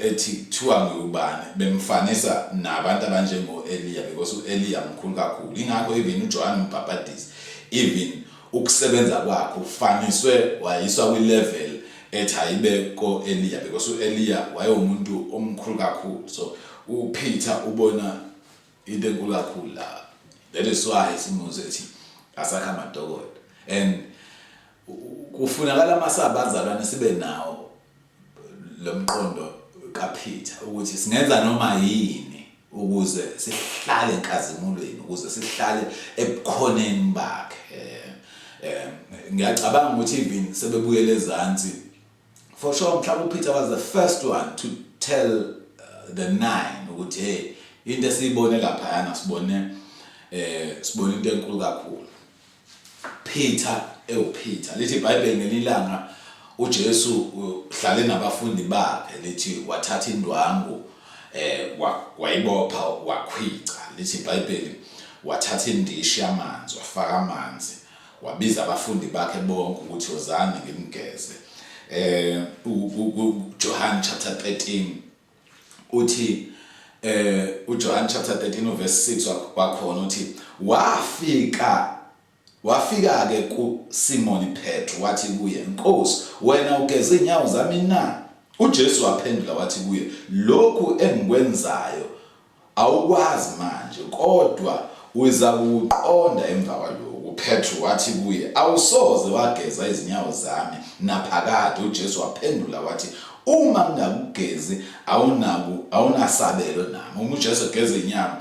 ethi kuthiwa ngubani, bemfanisa nabantu abanjengo Eliya, because uEliya mkhulu kakhulu. Ingakho even uJohn umbhabhadisi, even ukusebenza kwakhe ufaniswe, wayiswa kwi level ethi ayibe ko Eliya, because uEliya wayewumuntu omkhulu kakhulu. So uPeter ubona into enkulu kakhulu la. That is why simuzwe ethi asakha amadokodo. And kufunakala masabazalwane sibe nawo lo mqondo kaPeter ukuthi singenza noma yini ukuze sihlale enkazimulweni, ukuze sihlale ebukhoneni bakhe. Ngiyacabanga ukuthi even sebebuyele ezansi, for sure mhlawumbe uPeter was the first one to tell the nine ukuthi, hey, into esiyibone laphayana, sibone into enkulu kakhulu. Peter ewuPeter, lithi iBhayibheli ngelilanga uJesu uhlale nabafundi bakhe, lithi wathatha indwangu, wayibopha, wakhwica. Lithi iBhayibheli wathatha indishi yamanzi, wafaka amanzi, wabiza abafundi bakhe bonke ukuthi wozani ngimgeze. Johann chapter 13 uthi, uJohn chapter 13 verse 6 wakhona uthi, wafika ke kuSimoni Petro, wathi kuye, "Nkosi, wena ugeze inyawo zami na?" UJesu waphendula wathi kuye, "Lokhu engikwenzayo awukwazi manje, kodwa uza kuqonda emva kwalokhu." Petro wathi kuye, "Awusoze wageza izinyawo zami naphakade." UJesu waphendula wathi, "Uma ngingakugezi, awunaku awunasabelo nami." Uma uJesu egeza inyawo,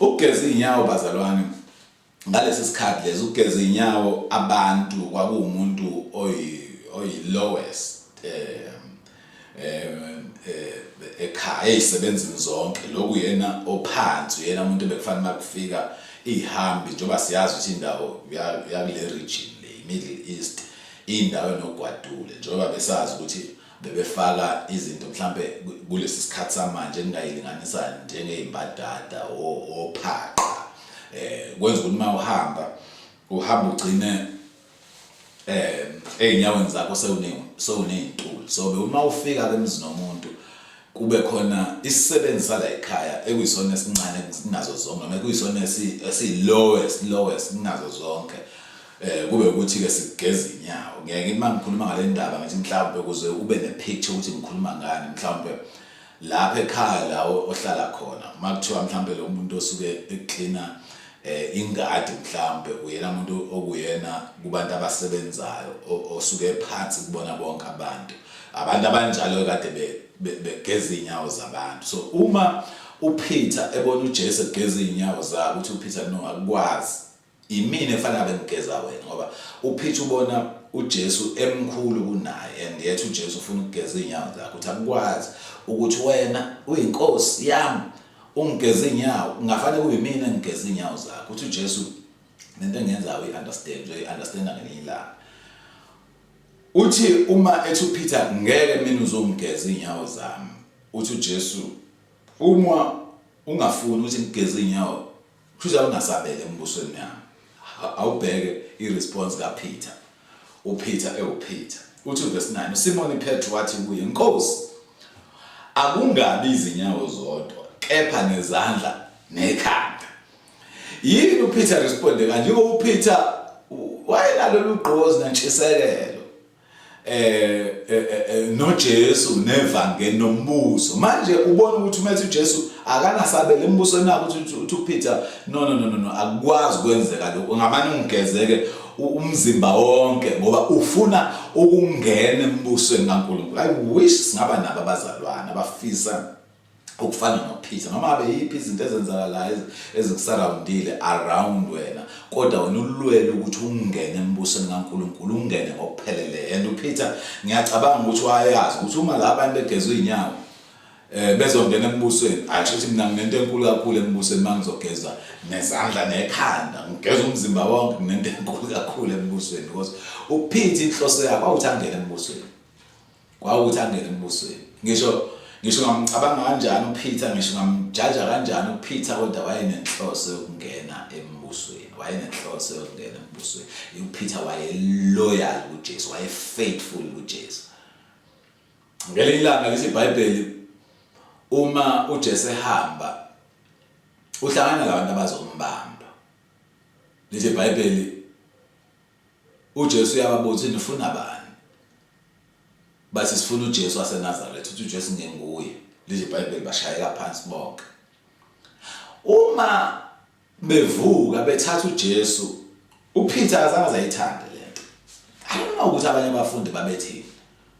ukugeza inyawo, bazalwane, ngalesi sikhathi lezi ukugeza inyawo abantu kwakuwumuntu oyi lowest ekhaya eyisebenzini zonke. Lokhu yena ophansi, uyena umuntu ebekufanele makufika ihambi, njengoba siyazi ukuthi indawo yakule region le, Middle East, indawo enogwadule, njengoba besazi ukuthi bebefaka izinto mhlambe kulesi sikhathi samanje engingayilinganisa njengezimbadada, ophaqa, kwenza ukuthi uma uhamba uhamba ugcine ey'nyaweni zakho sewuney'ntuli. So uma ufika ke emzini womuntu, kube khona isisebenzi sala ekhaya ekuyisona esincane kunazo zonke, noma ekuyisona esi-lowest lowest kunazo zonke, kube ukuthi ke sigeza inyawo. Ngeke ngithi mangikhuluma ngale ndaba ngithi mhlawumbe ukuze ube ne-picture ukuthi ngikhuluma ngani, mhlawumbe lapha ekhaya la ohlala khona, makuthiwa mhlawumbe lo muntu osuke eklina ingadi, mhlawumbe uyena umuntu okuyena kubantu abasebenzayo osuke phansi kubona bonke abantu abanjalo kade begeza inyawo zabantu. So uma uPeter ebona uJesu egeza inyawo zakhe, uthi uPeter, no, akukwazi, imina efanele abe ngigeza wena, ngoba uPeter ubona uJesu emkhulu kunaye, and yet uJesu ufuna ukugeza inyawo zakhe. Uthi akukwazi ukuthi wena uyinkosi yami ungigeza inyawo, kungafanele kube imina engigeza inyawo zakho. Uthi uJesu, lento engiyenzayo uyi-understand, uyi-understanda ngelinye ilanga. Uthi uma ethi uPeter, ngeke mina uzongigeza inyawo zami, uthi uJesu, uma ungafuni ukuthi ngigeze inyawo, kusho ungasabele embusweni yami. Awubheke i-response kaPeter. uPeter ewuPeter. Uthi verse 9, uSimoni Petru wathi kuye, Nkosi, akungabi izinyawo zodwa, kepha nezandla nekhanda. Yini uPeter responde kanje? Ngoba uPeter wayenalolu gqozi nentshisekelo noJesu nevangeli nombuso. Manje ubona ukuthi uma ethi uJesu akanasabela embusweni nakho, uthi uPeter, no, no, no, no, no, akukwazi kwenzeka lokho, ngamane ungigezeke umzimba wonke, ngoba ufuna ukungena embusweni kaNkulunkulu. I wish singaba nabo abazalwane abafisa ukufana noPeter, noma ngabe yiphi izinto ezenzakalayo ezikusurroundile around wena, kodwa wena ulwele ukuthi ungene embusweni kaNkulunkulu, ungene ngokuphelele. And uPeter, ngiyacabanga ukuthi wayazi ukuthi uma la abantu begezwe inyawo bezongena embusweni, ayisho ukuthi mina nginento enkulu kakhulu embusweni. Mangizogeza nezandla nekhanda, ngigeza umzimba wonke, nginento enkulu kakhulu embusweni, because uPeter inhloso yakhe kwawukuthi angene embusweni, kwawukuthi angene embusweni. Ngisho ngamcabanga kanjani uPeter, ngisho ngamjaja kanjani uPeter, kodwa wayenenhloso yokungena embusweni, wayenenhloso yokungena embusweni. UPeter waye loyal kuJesu, waye faithful kuJesu. Ngelinye ilanga, lithi iBhayibheli, uma uJesu ehamba uhlangana nabantu abazombamba, lithi iBhayibheli uJesu uyababuza, "Nifuna bani?" Bathi, "Sifuna uJesu waseNazaretha." Uthi uJesu, "Nginguye." Lithi iBhayibheli bashayeka phansi bonke. Uma bevuka bethatha uJesu, uPeter azange azayithande lento. I don't know ukuthi abanye abafundi babethini,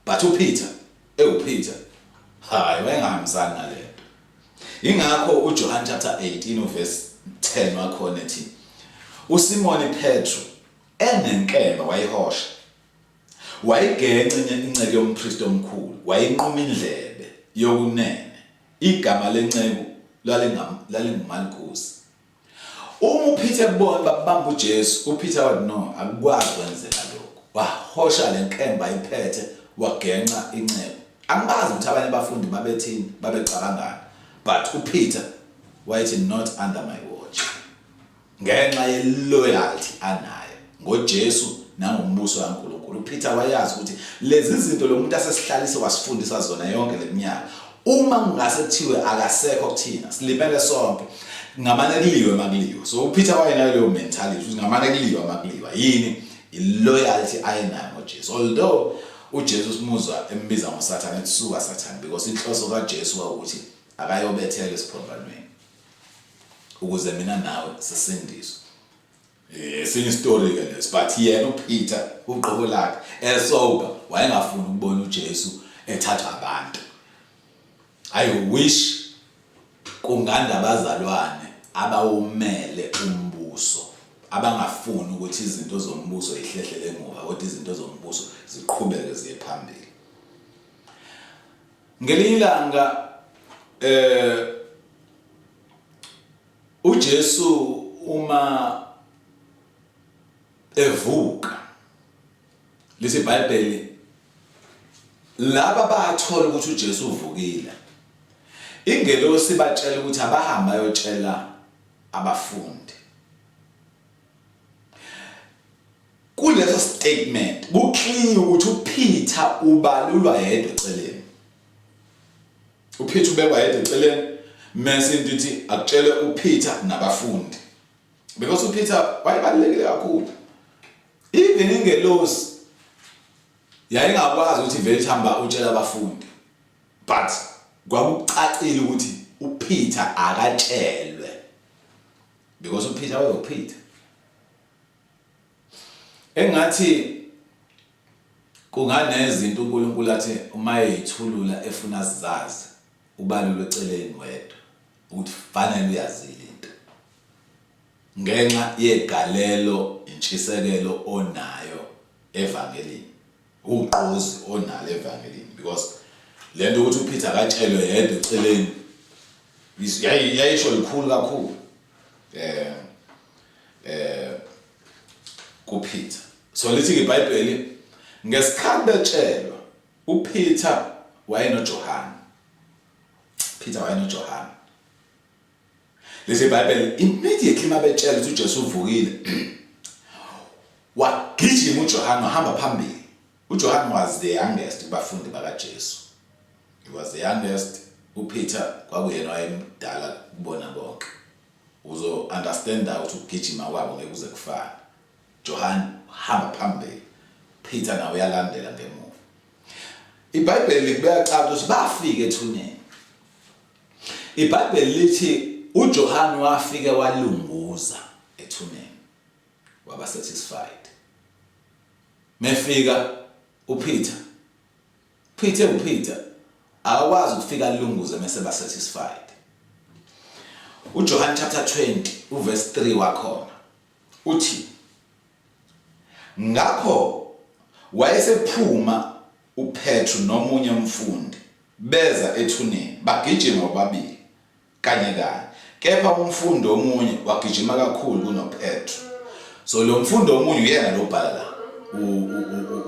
but uPeter ewuPeter, hayi, wayengahambisani nalento. Ingakho uJohn chapter 18 uverse 10 wakhona ethi, uSimoni Petru enenkemba wayihosha, wayigenca inceku yompristi omkhulu, wayinquma indlebe yokunene. Igama lenceku lalinguMalkusi. Uma uPeter ebona babamba uJesu, uPeter wathi, "No, akukwazi kwenzeka lokho." Wahosha lenkemba iphethe, wagenca inceku. Angibazi ukuthi abanye abafundi babethini, babecabangani, but uPeter wayethi, "Not under my watch," ngenxa ye-loyalty anayo ngoJesu nangombuso kaNkulunkulu. uPeter wayazi ukuthi lezi zinto lo muntu asesihlalise wasifundisa zona yonke leminyaka, uma kungase kuthiwe akasekho kuthina, silimele sonke, ngamane kuliwe makuliwe. So uPeter wayenayo leyo mentality ukuthi ngamane kuliwe makuliwa. Yini i-loyalty ayenayo ngoJesu? Although uJesu simuzwa embiza ngoSathane, ethi, "Suka, Sathane," because inhloso kaJesu wawukuthi akayobethela esiphambanweni ukuze mina nawe sisindiswe. Esinye story ke leso, but yena uPeter uqobo lakhe esober wayengafuni ukubona uJesu ethathwa abantu. I wish kunganda abazalwane abawumele umbuso, abangafuni ukuthi izinto zombuso ihlehlele emuva, kodwa izinto zombuso ziqhubeke ziye phambili. Ngelinye ilanga uJesu uma evuka, lithi iBhayibheli, laba bathola ukuthi uJesu uvukile, ingelosi batshela ukuthi abahamba bayotshela abafundi. Kuleso statement kuclear ukuthi uPeter ubalulwa yedwa eceleni, uPeter ubekwa yedwa eceleni, mase into ithi akutshele uPeter nabafundi, because uPeter wayebalulekile kakhulu. Even ingelosi yayingakwazi ukuthi vele ihamba utshela abafundi, but kwakucacile ukuthi uPeter akatshelwe, because uPeter wayeUPeter. Engathi kunganezinto uNkulunkulu athi uma eyithulula efuna sizazi, ubalulwe eceleni wedwa ukuthi fanele uyazile into ngenxa yegalelo, intshisekelo onayo evangelini, ugqozi onalo evangelini, because lento ukuthi uPeter akatshelwe yedwa eceleni yayisho likhulu kakhulu kuPeter. So lithi iBhayibheli, ngesikhathi betshelwa, uPeter wayenoJohane, Peter wayenoJohane. Lithi iBhayibheli immediately mabetshela ukuthi uJesu uvukile, Wagijima uJohane wahamba phambili. UJohane was the youngest kubafundi bakaJesu. He was the youngest. UPeter kwakuyena wayemdala kubona bonke. Uzo understanda ukuthi ukugijima kwabo ngeke kuze kufane. Johan hamba phambili. Peter nawe uyalandela ngemuva. IBhayibheli likubeka caca ukuthi bafika ethuneni. IBhayibheli lithi uJohane wafike walunguza ethuneni. Waba satisfied. Mefika uPeter Peter uPeter akakwazi ukufika alunguze mese ba satisfied. UJohn chapter 20 uverse 3 wakhona uthi ngakho wayesephuma uPetru nomunye umfundi beza ethuneni bagijima bobabili Kanye kanye. Kepha umfundi omunye wagijima kakhulu kunoPetru. So lo mfundi omunye uyena lo bhala la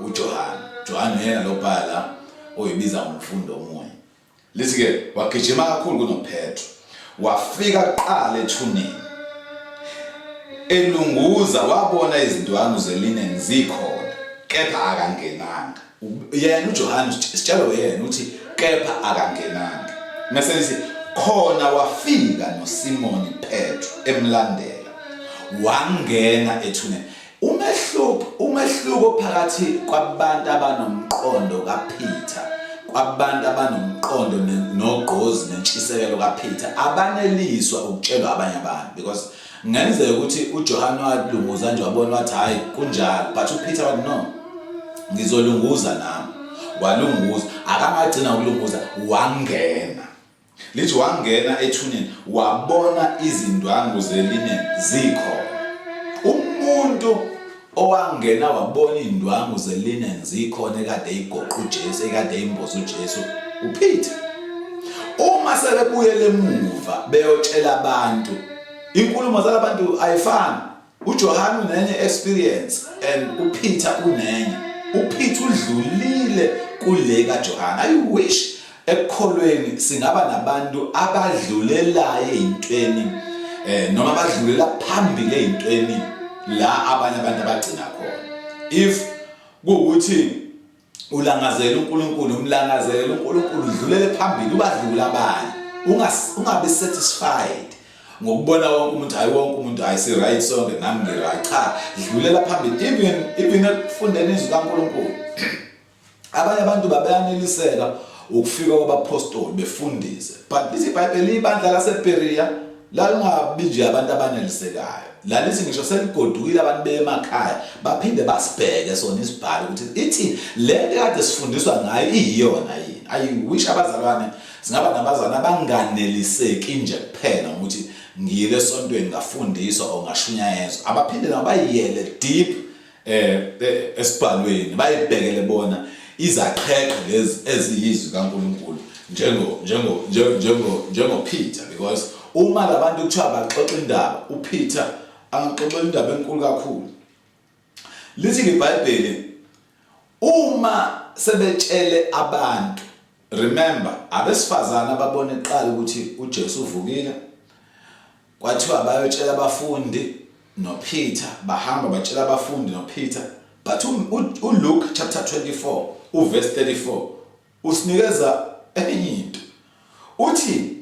uJohane. Johane uyena lo bhala la oyibiza ngomfundi omunye. Lithi ke wagijima kakhulu kunoPetru. Wafika kuqala ethuneni. Elunguza wabona izindwangu zelinen zikhona kepha akangenanga. Yena uJohane sitshelo yena uthi kepha akangenanga. Mase lithi khona wafika noSimoni Petru emlandela wangena ethuneni. Umehluko phakathi kwabantu abanomqondo kaPeter kwabantu abanomqondo nogqozi nentshisekelo kaPeter abaneliswa ukutshelwa abanye abantu because Kungenzeka ukuthi uJohane walunguza nje wabona wathi hayi kunjalo but uPeter wathi no ngizolunguza nami walunguza akangagcina ukulunguza wangena lithi wangena ethuneni wabona izindwangu zelinen zikhona umuntu owangena wabona indwangu zelinen zikhona ekade igoqa uJesu ekade imboza uJesu uPeter uma sebebuyele emuva beyotshela abantu inkulumo zalabantu ayifani uJohane unenye experience and uPeter unenye uPeter udlulile kule kaJohane I wish Ekukholweni singaba nabantu abadlulelayo ey'ntweni eh noma abadlulela phambili ey'ntweni la abanye abantu abagcina khona. If kuwukuthi ulangazela uNkulunkulu umlangazelela uNkulunkulu udlulele phambili ubadlule abanye ungabi satisfied ngokubona wonke umuntu hayi wonke umuntu hayi si right sonke nami ngi right cha dlulela phambili even ekufundeni izwi kaNkulunkulu Abanye abantu babeyaneliseka ukufika kwabaphostoli befundise. But lithi iBhayibheli ibandla laseBerea lalingabi nje abantu abanelisekayo. Lalithi ngisho seligodukile abantu bemakhaya baphinde basibheke sona isibhalo ukuthi ithi le nto kade sifundiswa ngayo iyiyona yini. I wish abazalwane singaba nabazalwane abanganeliseki nje kuphela ukuthi ngiyile esontweni ngafundiswa or ngashunyayezwa. Abaphinde nabo bayiyele deep esibhalweni bayibhekele bona izaqheqhe lezi eziyizwi kaNkuluNkulu njengo njengo njengo njengo Peter because uma labantu kuthiwa baxoxa indaba uPeter angaxoxela indaba enkulu kakhulu lithi iBhayibheli uma sebetshele abantu remember abesifazana ababona eqala ukuthi uJesu uvukile Kwathiwa bayotshela abafundi noPeter, bahamba batshela abafundi noPeter. But uLuke chapter 24 uverse 34 usinikeza enye into. Uthi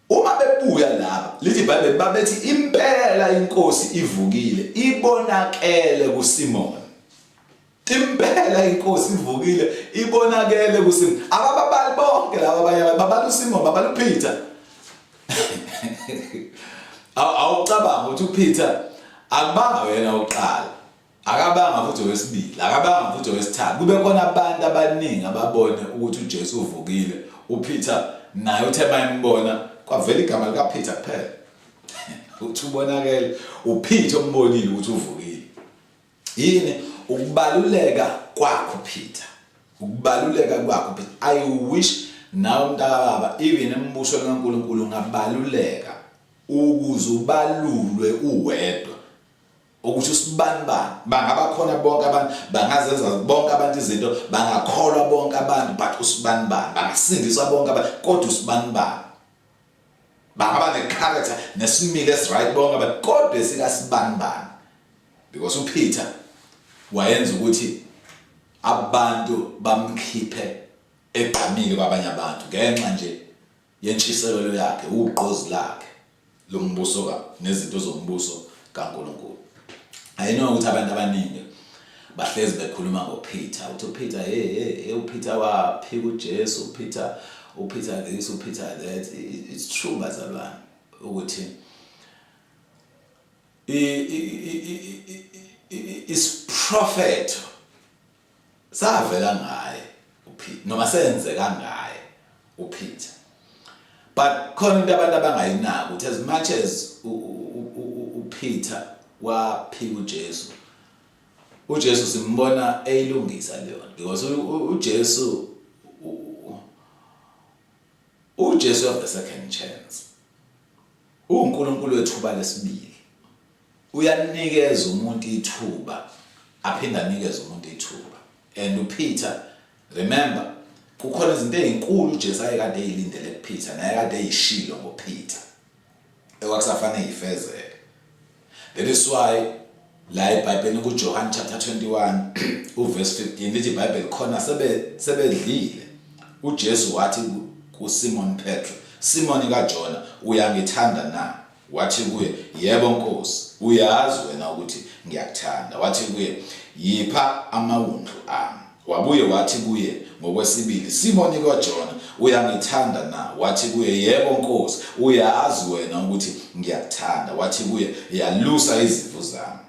uma bebuya laba lithi iBhayibheli babethi impela inkosi ivukile ibonakele kuSimon. Impela inkosi ivukile ibonakele kuSimon. Abababali bonke laba abanye babala uSimon babala uPeter. Awucabanga ukuthi uPeter akubanga wena oqala. Akabanga futhi owesibili, akabanga futhi owesithathu. Kube khona abantu abaningi ababone ukuthi uJesu uvukile. uPeter naye uthe mayembona kwavela igama likaPeter kuphela. Uthi ubonakele uPeter ombonile ukuthi uvukile. Yini ukubaluleka kwakho Peter? Ukubaluleka kwakho Peter. I wish nawe mntakababa even embusweni kaNkulunkulu ungabaluleka ukuze ubalulwe uwedwa ukuthi usibani bani bangaba khona bonke abantu bangazenza bonke abantu izinto bangakholwa bonke abantu but usibani bani bangasindiswa bonke abantu kodwa usibani bani bangaba ne-character nesimilo esiright bonke abantu kodwa esikasibani bani because uPeter Wayenza ukuthi abantu bamkhiphe egqamile kwabanye abantu ngenxa nje yentshisekelo yakhe, ugqozi lakhe lombuso ka nezinto zombuso kaNkulunkulu. I know ukuthi abantu abaningi bahlezi bekhuluma ngoPeter, uthi uPeter, hey hey hey, uPeter waphika uJesu, uPeter, uPeter this, uPeter that. It's true, bazalwane, ukuthi isiprofetho savela ngaye uPeter noma senzeka ngaye uPeter, but khona into abantu abangayinaki ukuthi as much as uPeter waphika uJesu, uJesu simbona eyilungisa leyo, because uJesu of the second chance, uNkulunkulu wethuba lesibili. Uyanikeza umuntu ithuba, aphinde anikeze umuntu ithuba. And uPeter, remember, kukhona izinto ezinkulu uJesu ayekade eyilindele kuPeter naye, kade eyishilo ngoPeter, ekwakusafanele ifezeke. That is why la eBhayibhelini kuJohn chapter 21 uverse 15 lithi iBhayibheli, khona sebedlile, uJesu wathi kuSimon Petro, "Simon kaJona, uyangithanda na?" Wathi kuye, "Yebo Nkosi, uyazi wena ukuthi ngiyakuthanda." Wathi kuye, "Yipha amawundlu ami." Wabuye wathi kuye ngokwesibili, "Simoni kaJona, uyangithanda na?" Wathi kuye, "Yebo Nkosi, uyazi wena ukuthi ngiyakuthanda." Wathi kuye, "Yalusa izimvu zami."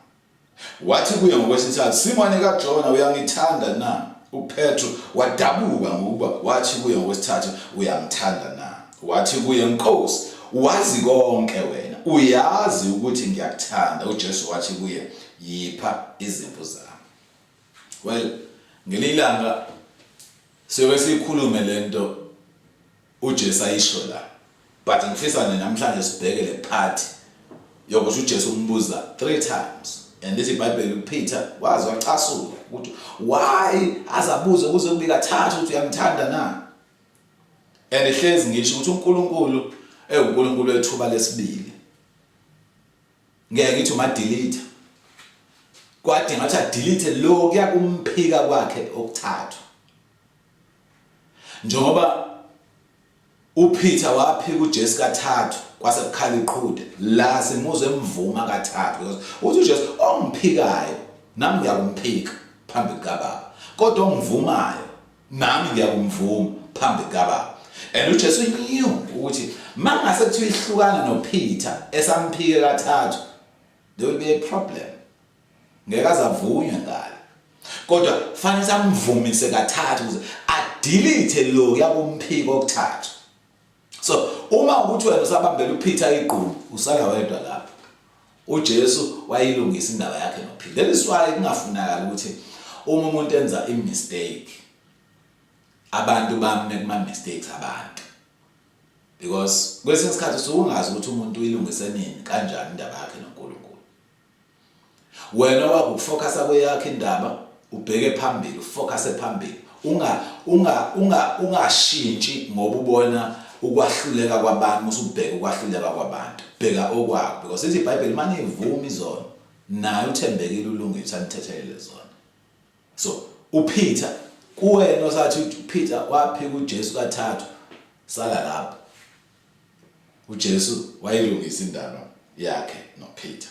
Wathi kuye ngokwesithathu, "Simoni kaJona, uyangithanda na?" UPetro wadabuka ngokuba wathi kuye ngokwesithathu, "Uyangithanda na?" Wathi kuye, "Nkosi, wazi konke wena, uyazi ukuthi ngiyakuthanda." UJesu wathi kuye, "Yipha izimvu zami." Well, ngelinye ilanga siyobe sikhulume lento uJesu ayisho la, but ngifisa nje namhlanje sibheke le part yokuthi uJesu umbuza three times, and lithi iBhayibheli uPeter waze wacasuka ukuthi why azabuze kuze kube kathathu ukuthi uyamthanda na. And hlezi ngisho ukuthi uNkulunkulu ewuNkulunkulu wethuba lesibili. Ngeke ngithi uma delete, kwadinga ukuthi adelete lo kuyakumphika kwakhe okuthathu, njengoba uPeter waphika uJesu kathathu kwase kukhala iqhude. La simuzwe emvuma kathathu, because uthi uJesu, "Ongiphikayo nami ngiyakumphika phambi kukaBaba, kodwa ongivumayo nami ngiyakumvuma phambi kukaBaba." And uJesu knew ukuthi mangase kuthiwa ihlukana noPeter esamphike kathathu, there will be a problem, ngeke azavunywe ngale, kodwa fanele samvumise kathathu ukuze adelete lo kuyakumphika okuthathu. So uma ukuthi wena usabambela uPeter igqubu, usala wedwa lapho. UJesu wayilungisa indaba yakhe noPeter. That is why kungafunakala ukuthi uma umuntu enza i-mistake, abantu bame kuma mistakes abantu, because kwesinye isikhathi usuke ungazi ukuthi umuntu uyilungise nini, kanjani indaba yakhe noNkulunkulu. Wena wakufocusa kweyakhe indaba, ubheke phambili, ufocuse phambili, unga unga unga ungashintshi ngoba ubona ukwahluleka kwabantu. Usubheka ukwahluleka kwabantu, bheka okwakho, because ithi iBhayibheli, manje ivuma izono, naye uthembekile, ulungile, anithethelele zona. So uPeter, kuwena osathi uPeter waphika uJesu kathathu, sala lapho. uJesu wayilungisa indaba yakhe noPeter.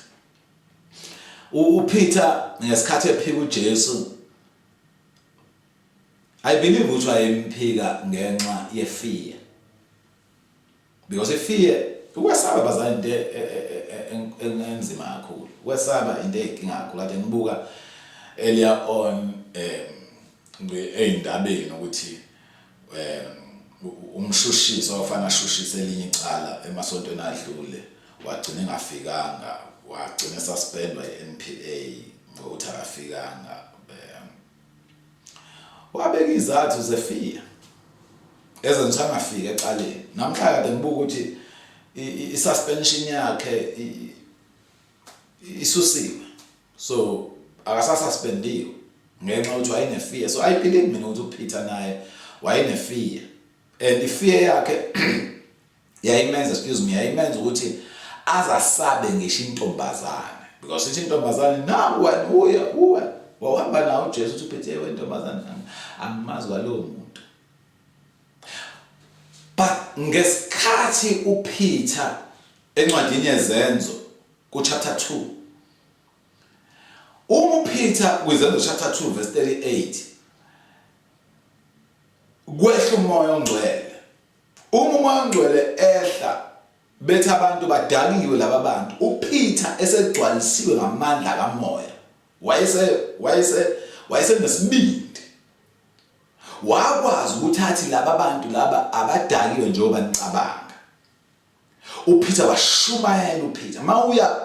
UPeter ngesikhathi ephika uJesu, I believe ukuthi wayemphika ngenxa yefear, because ifear, ukwesaba, bazali, into enzima kakhulu. Ukwesaba into eyinkinga kakhulu. Kade ngibuka earlier on eyindabeni ukuthi umshushisi ofana ashushise elinye icala emasontweni adlule wagcina engafikanga, wagcina suspendwa i-NPA ngokuthi akafikanga. Wabeka izathu zefear ezenza angafiki ecaleni. Namhla kade ngibuka ukuthi i-suspension yakhe isusiwe, so akasasuspendiwe ngenxa yokuthi wayenefear. So I believe mina ukuthi uPeter naye wayenefear, and ifear yakhe yayimenza, excuse me, yayimenza ukuthi azasabe ngisho intombazane, because ithi intombazane, "Naku wena uya uwe." Wawuhamba nawo uJesu uthi uphethe wentombazane angimazi kwalowo muntu. But ngesikhathi uPeter encwadini yeZenzo ku chapter 2 uma uPeter kwiZenzo chapter 2 verse 38 kwehla umoya ongcwele uma umoya ongcwele ehla bethi abantu badakiwe laba bantu uPeter esegcwalisiwe ngamandla kamoya wayese wayese wayesenesibindi wakwazi ukuthi athi laba bantu laba abadakiwe njengoba nicabanga uPeter washumayela uPeter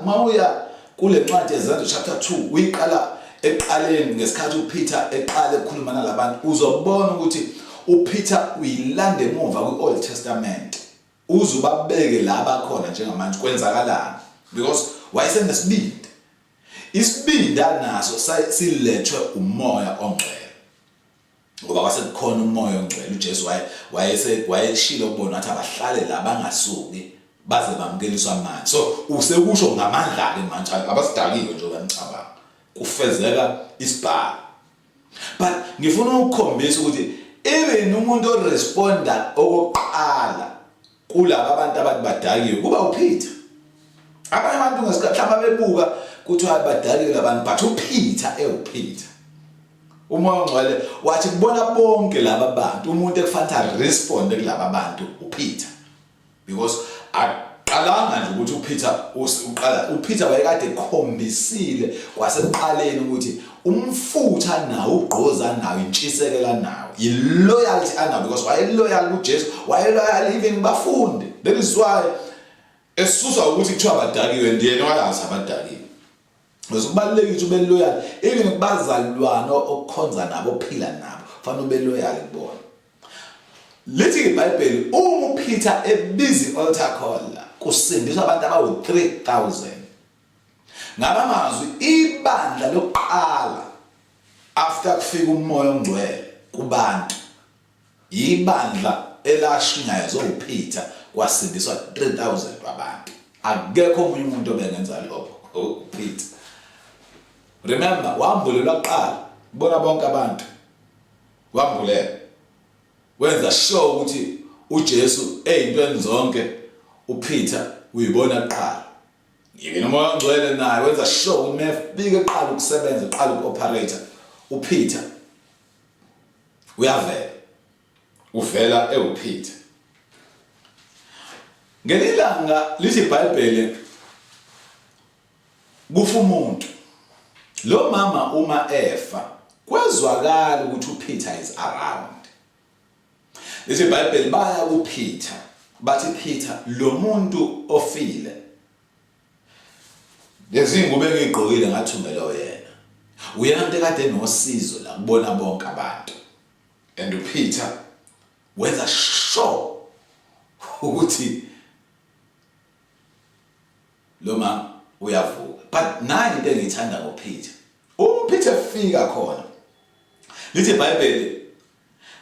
mawuya kule ncwadi yeZenzo chapter 2 uyiqala eqaleni ngesikhathi uPeter eqala ukukhuluma nalabantu uzobona ukuthi uPeter uyilanda emuva kwi-Old Testament uze ubabeke la bakhona njengamanje kwenzakalani because wayesenesibindi isibindi anaso silethwe umoya ongcwele ngoba kwase kukhona umoya ongcwele uJesu waye wayese wayeshilo kubona wathi abahlale la bangasuki baze bamukeliswa amandla so usekusho ngamandla ke manje abasidakiwe njengoba nicabanga kufezeka isibhalo but ngifuna ukukhombisa ukuthi even umuntu oresponda okokuqala kulaba abantu abathi badakiwe kuba uPeter abanye abantu ngesikhathi mhlawumbe bebuka kuthiwa badakiwe labantu but uPeter ewuPeter umoya ongcwele wathi kubona bonke laba bantu umuntu ekufanele responde kulaba bantu uPeter because aqalanga nje ukuthi uPeter uqala uPeter wayekade ekhombisile kwasekuqaleni ukuthi umfutha nawo ugqoza nawo intshisekela nawo i-loyalty anawo because wayeloyal kuJesu wayeloyal even kubafundi that is why esuswa ukuthi kuthiwa abadakiwe ndiyena wayazi abadakiwe because kubalulekile ukuthi ube loyal even kubazalwane okukhonza nabo ophila nabo fanele ube loyal kubona lithi iBhayibheli uma uPeter ebiza i-altar call la kusindiswa abantu abawu-3000 ngalamazwi ibandla lokuqala after kufika umoya ongcwele kubantu ibandla elashunyayezwa uPeter kwasindiswa 3000 wabantu akekho omunye umuntu obengenza lokho uPeter remember wambulelwa kuqala bona bonke abantu wambulela wenza sure ukuthi uJesu eyintweni zonke uPeter uyibona kuqala yena umoya ongcwele naye wenza sure ukuthi mefika eqala ukusebenza eqala ukuoperate uPeter uyavela uvela ewuPeter ngelilanga lithi iBhayibheli kufa umuntu lo mama uma efa kwezwakala ukuthi uPeter is around lithi iBhayibheli baya kuPeter bathi Peter lo muntu ofile lezi ngubo engigqokile ngathungelwa yena uyena umuntu ekade nosizo la kubona bonke abantu and uPeter wenza sure ukuthi lo mama uyavuka but nayi into engiyithanda ngoPeter uma uPeter efika khona lithi iBhayibheli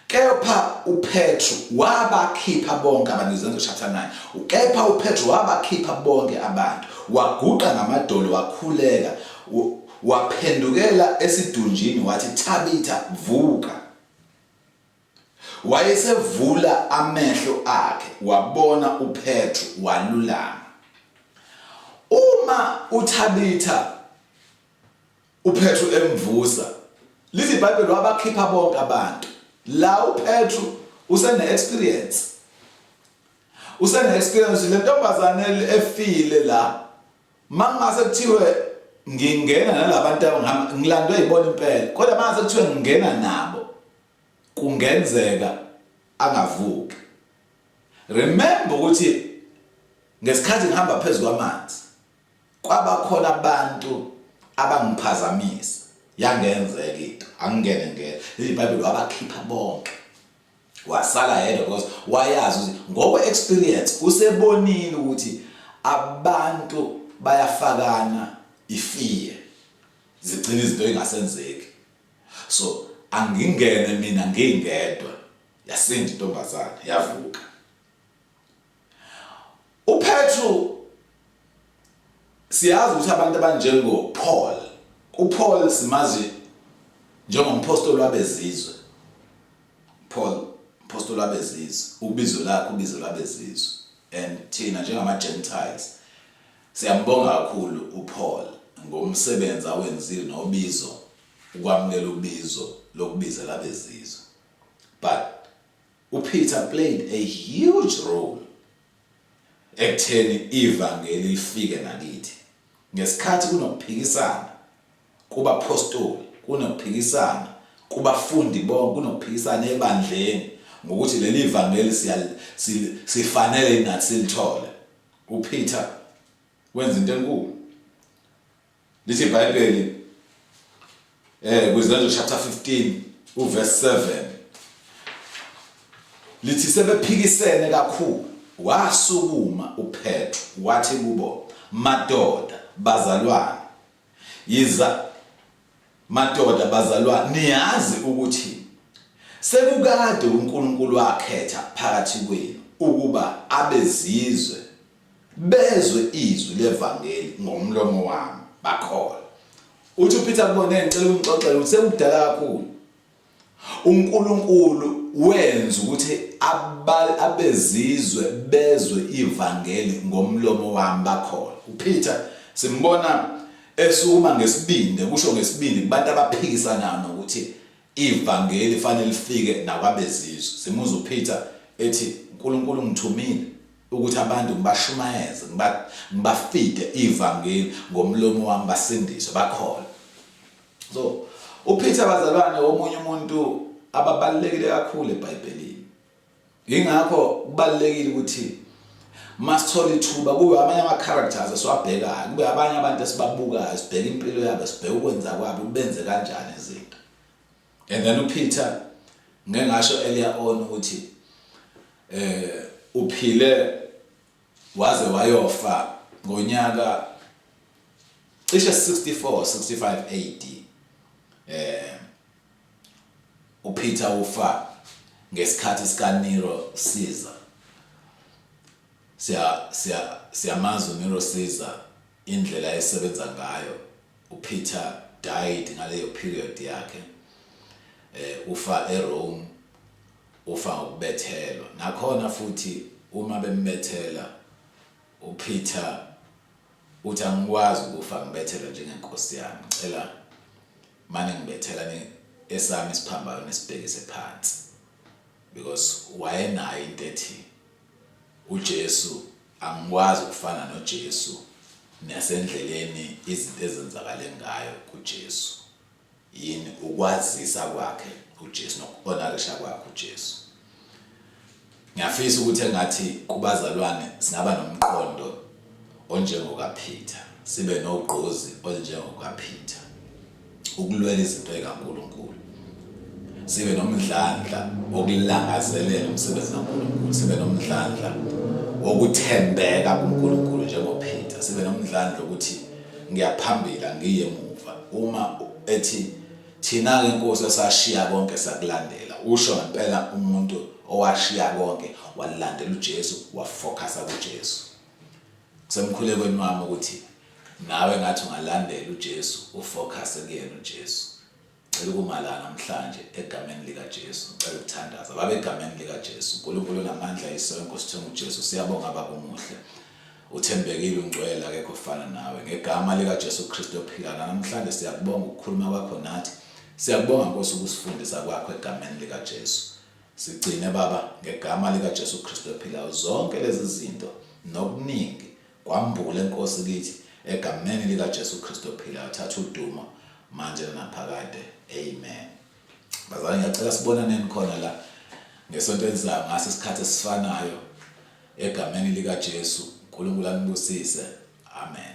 kepha uPetru wabakhipha bonke abantu izenzo chapter 9 kepha uPetru wabakhipha bonke abantu waguqa ngamadolo wakhuleka waphendukela esidunjini wathi Thabitha vuka Wayesevula amehlo akhe wabona uPetru walulama. Uma uThabitha uPetru emvusa, lithi iBhayibheli wabakhipha bonke abantu. La uPetru usene experience. Usene experience le ntombazane efile la Mangase kuthiwe ngingena nalabantu ngilandwe yibona impela kodwa mangase kuthiwe ngingena nabo kungenzeka angavuki remember ukuthi ngesikhathi ngihamba phezulu kwamanzi kwaba khona abantu abangiphazamisa yangenzeka into angingene ngene iBhayibheli wabakhipha bonke wasala yedwa because wayazi ukuthi ngokwe experience usebonile ukuthi abantu bayafakana ifear zigcina izinto engasenzeki so angingene mina ngingedwa yasinda intombazane yavuka uPetru siyazi ukuthi abantu abanjengo Paul uPaul simazi Njengomphostoli wabezizwe, Paul, mphostoli wabezizwe, ubizo lakhe ubizo lwabezizwe, and thina njengama Gentiles siyambonga kakhulu uPaul ngomsebenzi awenzile nobizo, ukwamukela ubizo lokubizela abezizwe. But uPeter played a huge role ekutheni ivangeli lifike nakithi. Ngesikhathi kunokuphikisana kubaphostoli, kunokuphikisana kubafundi bonke, kunokuphikisana ebandleni ngokuthi leli vangeli sifanele nathi silithole, uPeter wenza into enkulu. Lithi iBhayibheli kwiZenzo chapter 15 uverse 7, lithi sebephikisene kakhulu, wasukuma uPetru wathi kubo, madoda bazalwane, yiza madoda bazalwane, niyazi ukuthi sekukade uNkulunkulu wakhetha phakathi kwenu ukuba abezizwe bezwe izwi levangeli ngomlomo wami bakholwa. Uthi uPeter kubona, ngicela ukunixoxela ukuthi sekudala kakhulu uNkulunkulu wenza ukuthi abezizwe bezwe ivangeli ngomlomo wami bakholwa. uPeter simbona esukuma ngesibindi, kusho ngesibindi kubantu abaphikisanayo nokuthi ivangeli fanele lifike nakwabezizwe. Simuzwa uPeter ethi uNkulunkulu ungithumile ukuthi abantu ngibashumayeze, ngibafide ivangeli ngomlomo wami, basindiswe bakholwe. So uPeter bazalwane omunye umuntu ababalulekile kakhulu eBhayibhelini. Ingakho kubalulekile ukuthi masithola ithuba kube amanye ama characters esiwabhekayo, kube abanye abantu esibabukayo, sibheke impilo yabo, sibheke ukwenza kwabo, benze kanjani izinto. And then uPeter, ngeke ngasho earlier on ukuthi uphile waze wayofa ngonyaka cishe 64 65 AD. uPeter ufa ngesikhathi sika Nero Caesar. Siya siya siyamazi uNero Caesar, indlela esebenza ngayo. uPeter died ngaleyo period yakhe. Ufa eRome, ufa ngokubethelwa. Nakhona futhi uma bembethela uPeter uthi, angikwazi ukufa ngibethelwa njengenkosi yami, ngicela mane ngibethela ni esami isiphambano nisibhekise phansi, because wayenayo into ethi uJesu, angikwazi ukufana noJesu nasendleleni izinto ezenzakale ngayo kuJesu. Yini? Ukwazisa kwakhe uJesu nokuhonorisha kwakhe uJesu. Ngiyafisa ukuthi engathi kubazalwane singaba nomqondo onjengokaPeter, sibe nogqozi olunjengokaPeter ukulwela izinto zikaNkulunkulu, sibe nomdlandla wokulangazelela umsebenzi kaNkulunkulu, sibe nomdlandla wokuthembeka kuNkulunkulu njengoPeter, sibe nomdlandla ukuthi ngiyaphambili angiye emuva. Uma ethi thina-ke Nkosi esashiya konke sakulandela, usho ngempela umuntu owashiya konke walandela uJesu, wafocusa kuJesu. Kusemkhulekweni wami ukuthi nawe ngathi ungalandela uJesu, ufocus kuyena uJesu. Cela ukuma la namhlanje egameni likaJesu. Ngicela ukuthandaza. Baba, egameni likaJesu, uNkulunkulu onamandla, Yise wenkosi thenga uJesu, siyabonga Baba omuhle. Uthembekile, ungcwele, akekho ofana nawe. Ngegama likaJesu Kristu ophila namhlanje siyakubonga ukukhuluma kwakho nathi. Siyakubonga Nkosi ukusifundisa kwakho egameni likaJesu. Sigcine Baba ngegama likaJesu Kristu ophilayo zonke lezi zinto nokuningi kwambule Nkosi kithi egameni likaJesu Kristu ophilayo. Thatha udumo manje naphakade. Amen. Bazalwane, ngiyacela sibonaneni khona la ngesonto elizayo ngaso isikhathi esifanayo egameni likaJesu. uNkulunkulu anibusise. Amen.